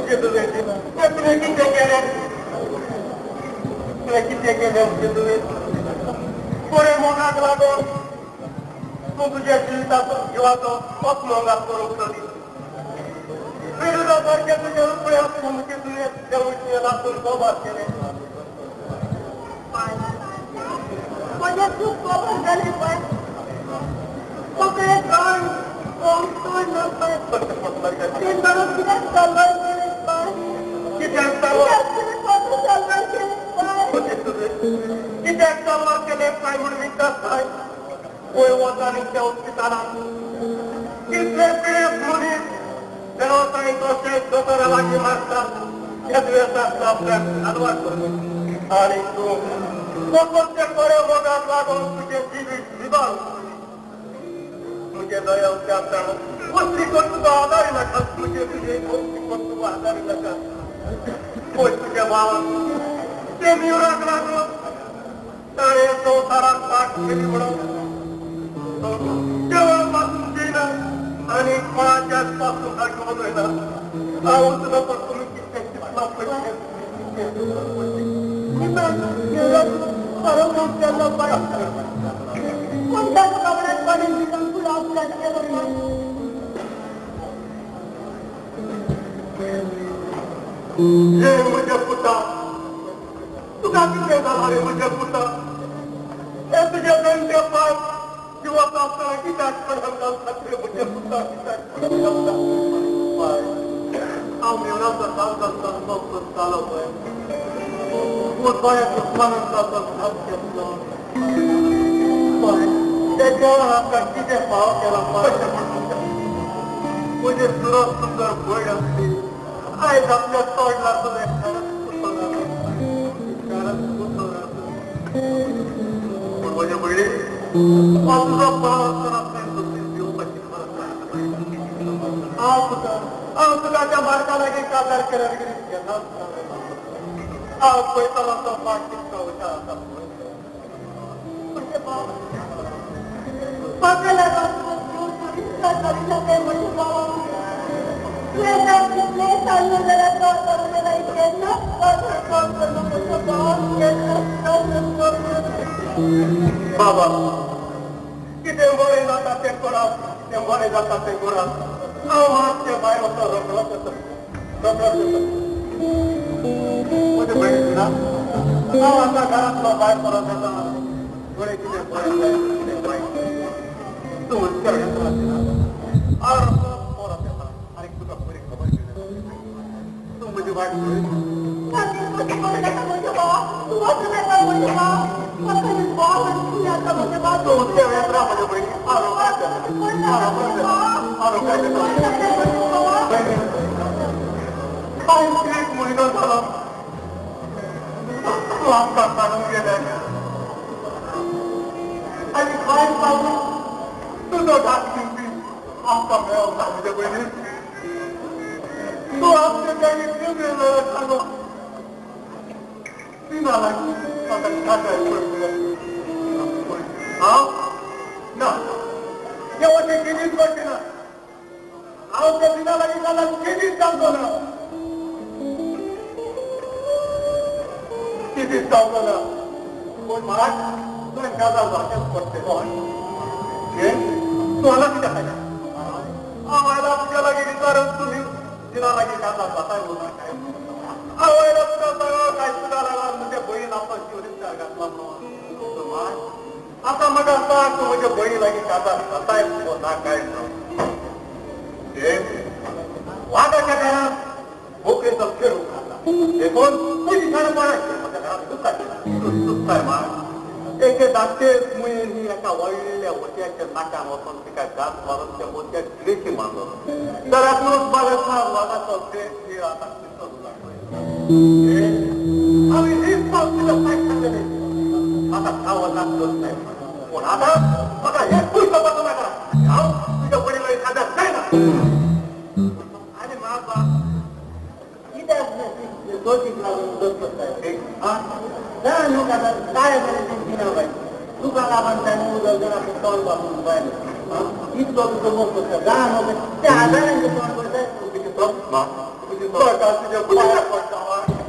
तुझे तुझे तुवें कितें केलें तुवें कितें केलें तुजें तुवें बरें मोगाक लागून तूं तुज्या जिविताचो जिवाचो अपमोगाक करूंक सोदी विरुद्धा सारकें तुजें रुपये आसून तुवें देवूळ लासून गोबार केलें म्हजें चूक खबर जाली पळय सगळें गण तोंड ना पळय तें म्हणून कित्याक तलवार केली पळय कित्याक तलवार तलवार केली पळय कित्याक तलवार केले काय म्हूण विचारताय वयर वता न्ही त्या हॉस्पिटलांत कितले पिडेस्त मनीस देवताय तशेंच दोतोरा लागीं मारतात त्या दुयेंसाक आपल्याक आडवाट करून आनी तूं फकत बऱ्या मोगाक लागून तुजें जिवीत विबाल तुजे दया आसतना वस्ती कोण तुका आदारी नाका तुजे तुजे वस्ती कोण तुका आदारी नाका पळय तुज्या भावान ते म्युराक लागून ताणें संवसाराक पाठ केली म्हणून देवळ पासून दिना आनी कोणाच्याच पासून सारकें उलयना हांव तुका तुमी कितें चिंतलां पळय खरो मोग केल्लो पळय पूण ताका खबर पडून फुडें आपल्याक केलो पळय हे म्हज्या पुता तुका कितें जालां रे म्हज्या पुता हे तुजे जाणटे पाय जिवाचो आसतना कित्याक पडून घालतात रे म्हज्या पुता कित्याक पडून घालता पाय हांव मेवराचो घात घालता तो करतालो पळय बऱ्या दुस्मानान ताचो घात घेतलो पळय त्या देवान आमकां कितें फाव केला पळय म्हजें सुरस सुंदर भयण आसली आयज आपल्या तोंड लागलें खरंच कुसो जालो खरंच कुसो जालो पूण म्हजे भयणी हांव तुजो भाव आसतना तुवें दुसरी दिवपाची खरंच हांव तुका त्या मार्का लागीं काजार केल्यार घेनाच हांव पळयतलो तो पाठ कितको हुशार आसा म्हजे भाव म्हाका लागून तूं विस्वास करिना तें म्हजें भाव तुवें जर कितलेंय सांगलें जाल्यार तो जाल्यार केन्नाच कोण करना म्हजो भाव केन्नाच बाबा कितें बरें जाता तें करात कितें बरें जाता तें करात हांव मातशें भायर वचो रोखडोच येता रोखडोच येता म्हजे भयणी ना हांव आतां घरांतलो भायर परत येता बरें कितें बरें जाय कितें वायट तूं हुस्क्यार घेतला हांव रोखडोच परत येता आनी तुका बरी खबर घेवन तूं म्हजी वाट पळय तूं हुस्क्यार येत राव म्हज्या भयणी हांव रोखडोच येता हांव रोखडोच येता हांव एक म्हयनो जालो तूं आमकां सांगून गेलें आनी भायर पावून तुजो धाक दिवपी आमकां मेळोंक ना म्हजे भयणी तूं आमचे जागी दिवपी सांगो दिना लागीं म्हाका काजार पडलें हांव ना तें अशें केन्नाच करचें ना हांव त्या दिना लागीं जाल्यार केन्नाच जावचो ना कितें जावचो ना पूण म्हाका तुवें काजार जावचेंच पडटलें हय तूं हांगा कित्याक आयला हांव आयला तुज्या लागीं विचारून तुमी दिना लागीं काजार जाताय म्हणून काय हांव आयला तुका सांगो काय तुका लागून म्हज्या भयणीन आपलो जीव रिस्कार घातला म्हणून आतां म्हाका सांग तूं म्हज्या भयणी लागीं काजार जाताय ना काय म्हणून वागाच्या घरांत बोकडेचो खेळ घातला देखून तुजी शाणपणां म्हाका घरांत दुखता चुकताय मा एके धाकटे मुयेन एका व्हडल्या मोतयाच्या नाकान वचून तिका घात मारून त्या मोतयाक द्रेशी मारलो घरांतलोच बागांतला वागाचो खेळ आतां कितलो लागलो हांवें हीच पावस तिका कांय सांगलें आतां खावो लागलो पूण आतां म्हाका हें पयसो नाका हांव तुज्या वडिलां काजार जायना आनी म्हाका कित्याक दोशीक लागून दसताय ना न्हू काजार काय जालें दिना बाय तुका लागून ताणें उदक जाणां तोंड बांदून बायल इतलो तुजो मोग करता जा न्हू त्या हजारांचें तोंड पळयता म्हाका तुज्या पांयां पडटा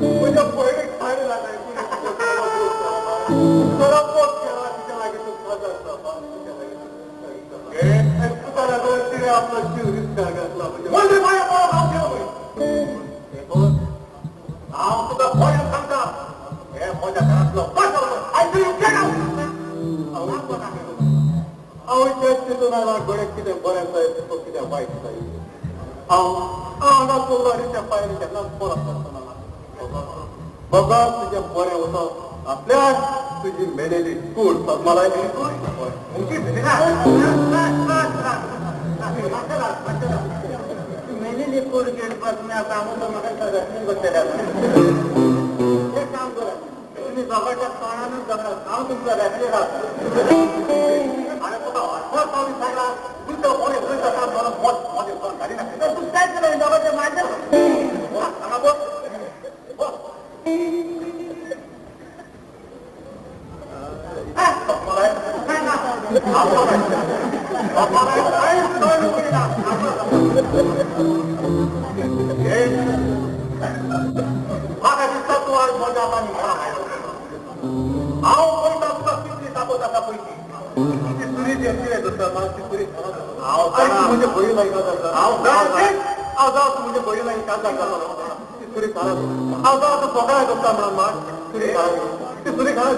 म्हज्या भयणीक भायर लागले पोट केला तुज्या लागीं तूं काजार जावपा तुका लागून तिणें आपलो जीव रिस्कार घातला म्हणजे हांव तुका भोयान सांगता हे म्हज्या घरांतलो हांव चिंतून आयला घडये कितें बरें जाय तो कितें वायट जाय हांव हांगा चोरला पांय केन्नाच परत नासतना बाबा तुजें बरें वचप आपल्याक तुजी मेलेली कूड मला मेलेली कूड घेवपाक तुमी आतां हांव म्हाका करतले एक काम करात तुमी दोगांच्या तोंडानूच जगतात हांव तुमकां रेफरी रावता आनी तुका हरभर पावली सांगला तुमचो बरें खंय जाता म्हणून मत म्हजें तोंड घालिना तूं काय केलें दोगांचें मारलें हांगा बस बस म्हाका दिसता तूं आज म्हज्या हातांनी घरा आयलो हांव पळयता तुका कितली ताकद आसा पळय ती सुरी कितें करता म्हाका ती सुरी हांव म्हजे भंय लागीं जाता हांव हांव जावं तूं म्हजे भंय लागीं काजार जाता ती सुरी खाला हांव जावं तूं फोकाय करता म्हणून म्हाका सुरी खाला ती सुरी खाला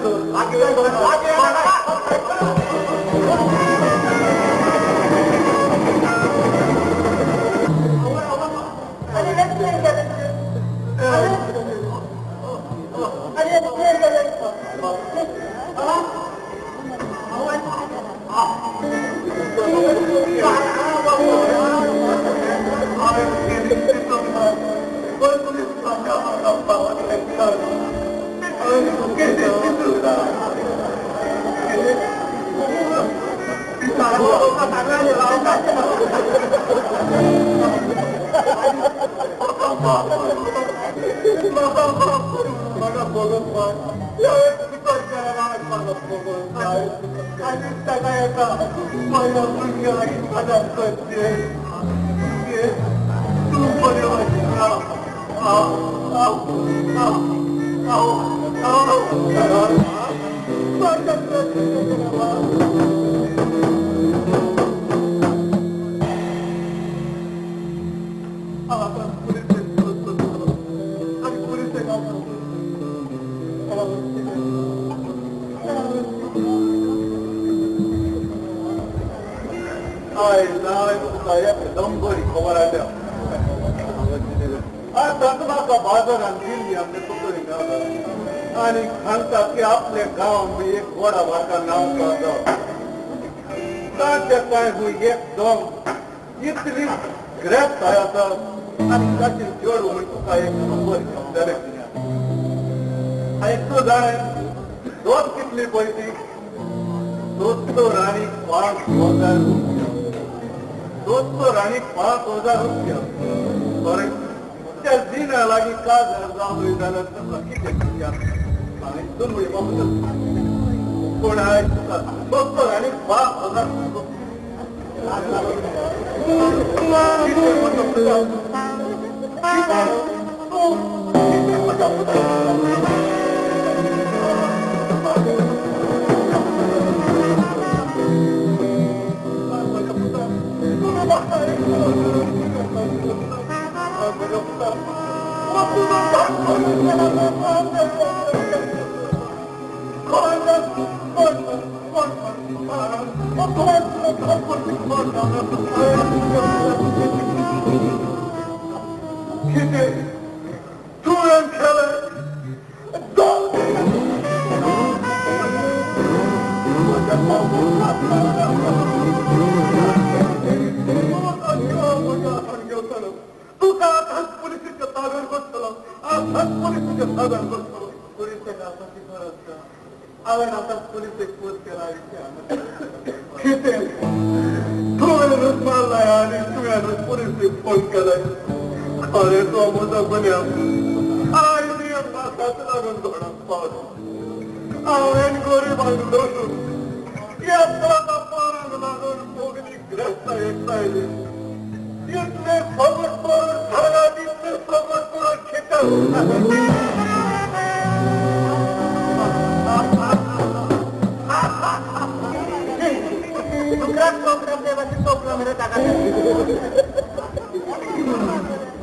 तितले फगट करून खाला तितले फगट करून घेता.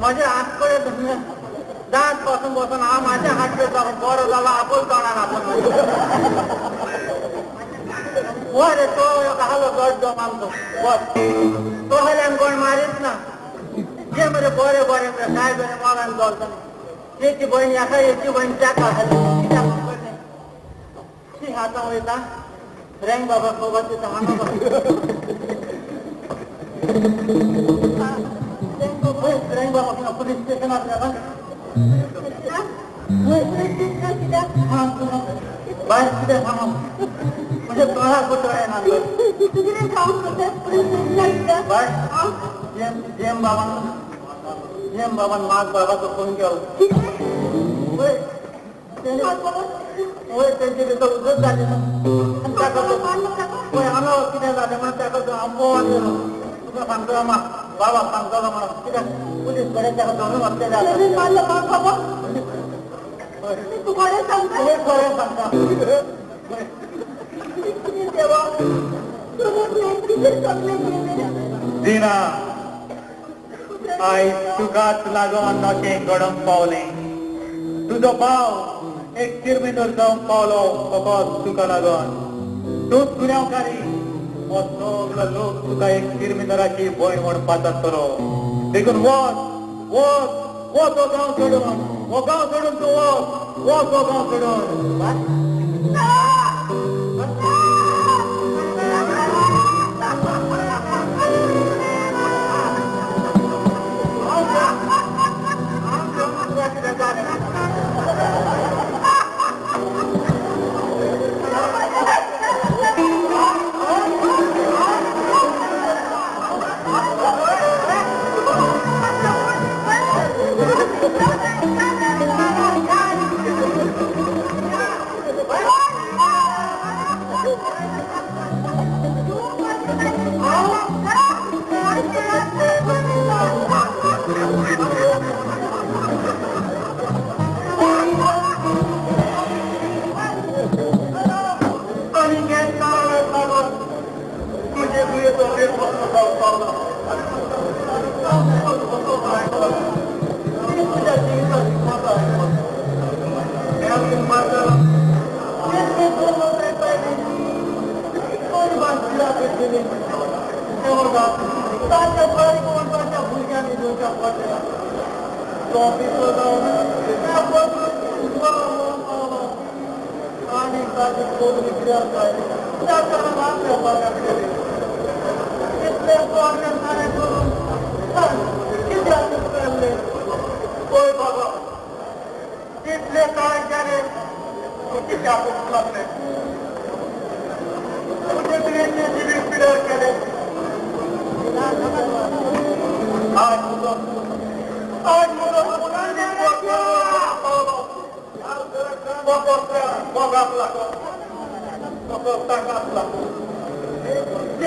माझ्या हातकडे दांत बसून बसून हांव माझ्या हात बरो जाला आपूल तोंडान आपूल वरे तो आलो गड्डो मामतो बस तो हल्यान कोण मारीत ना जे मरे बरे बरे मरे काय बरे मोगान चलता तेची बहीण याका याची बहीण त्याका कित्याक ती आतां वयता रेंग बाबा खबर दिता हांगा रेंग बाबा पुलीस स्टेशनार बाय कितें सांगू म्हणजे तोंडाक कुटो येना बाय जेम बाबान जेम बाबान माग बाबाचो फोन केलो वय तेंचे भितर उजत जाली ना ताका वय हांगा कितें जालें म्हणून ताका हांव पळोवन गेलो तुका सांगतलो मा बाबा सांगतलो म्हणून कित्याक पुलीस कडेन ताका धरून व्हरतले तू खरें सांगता खरें सांगता दिना आयज तुकाच लागून अशें घडोवंक पावलें. तुजो भाव एक किरमिनल जावंक पावलो फकत तुका लागून. तूंच गुन्यांवकारी हो सगलो लोक तुका एक किरमिनलाची भंय म्हूण पाचारतलो. देखून वच वच वच हो गांव सोडून, हो गांव सोडून तूं वच वच हो गांव सोडून.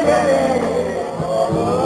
Thank you.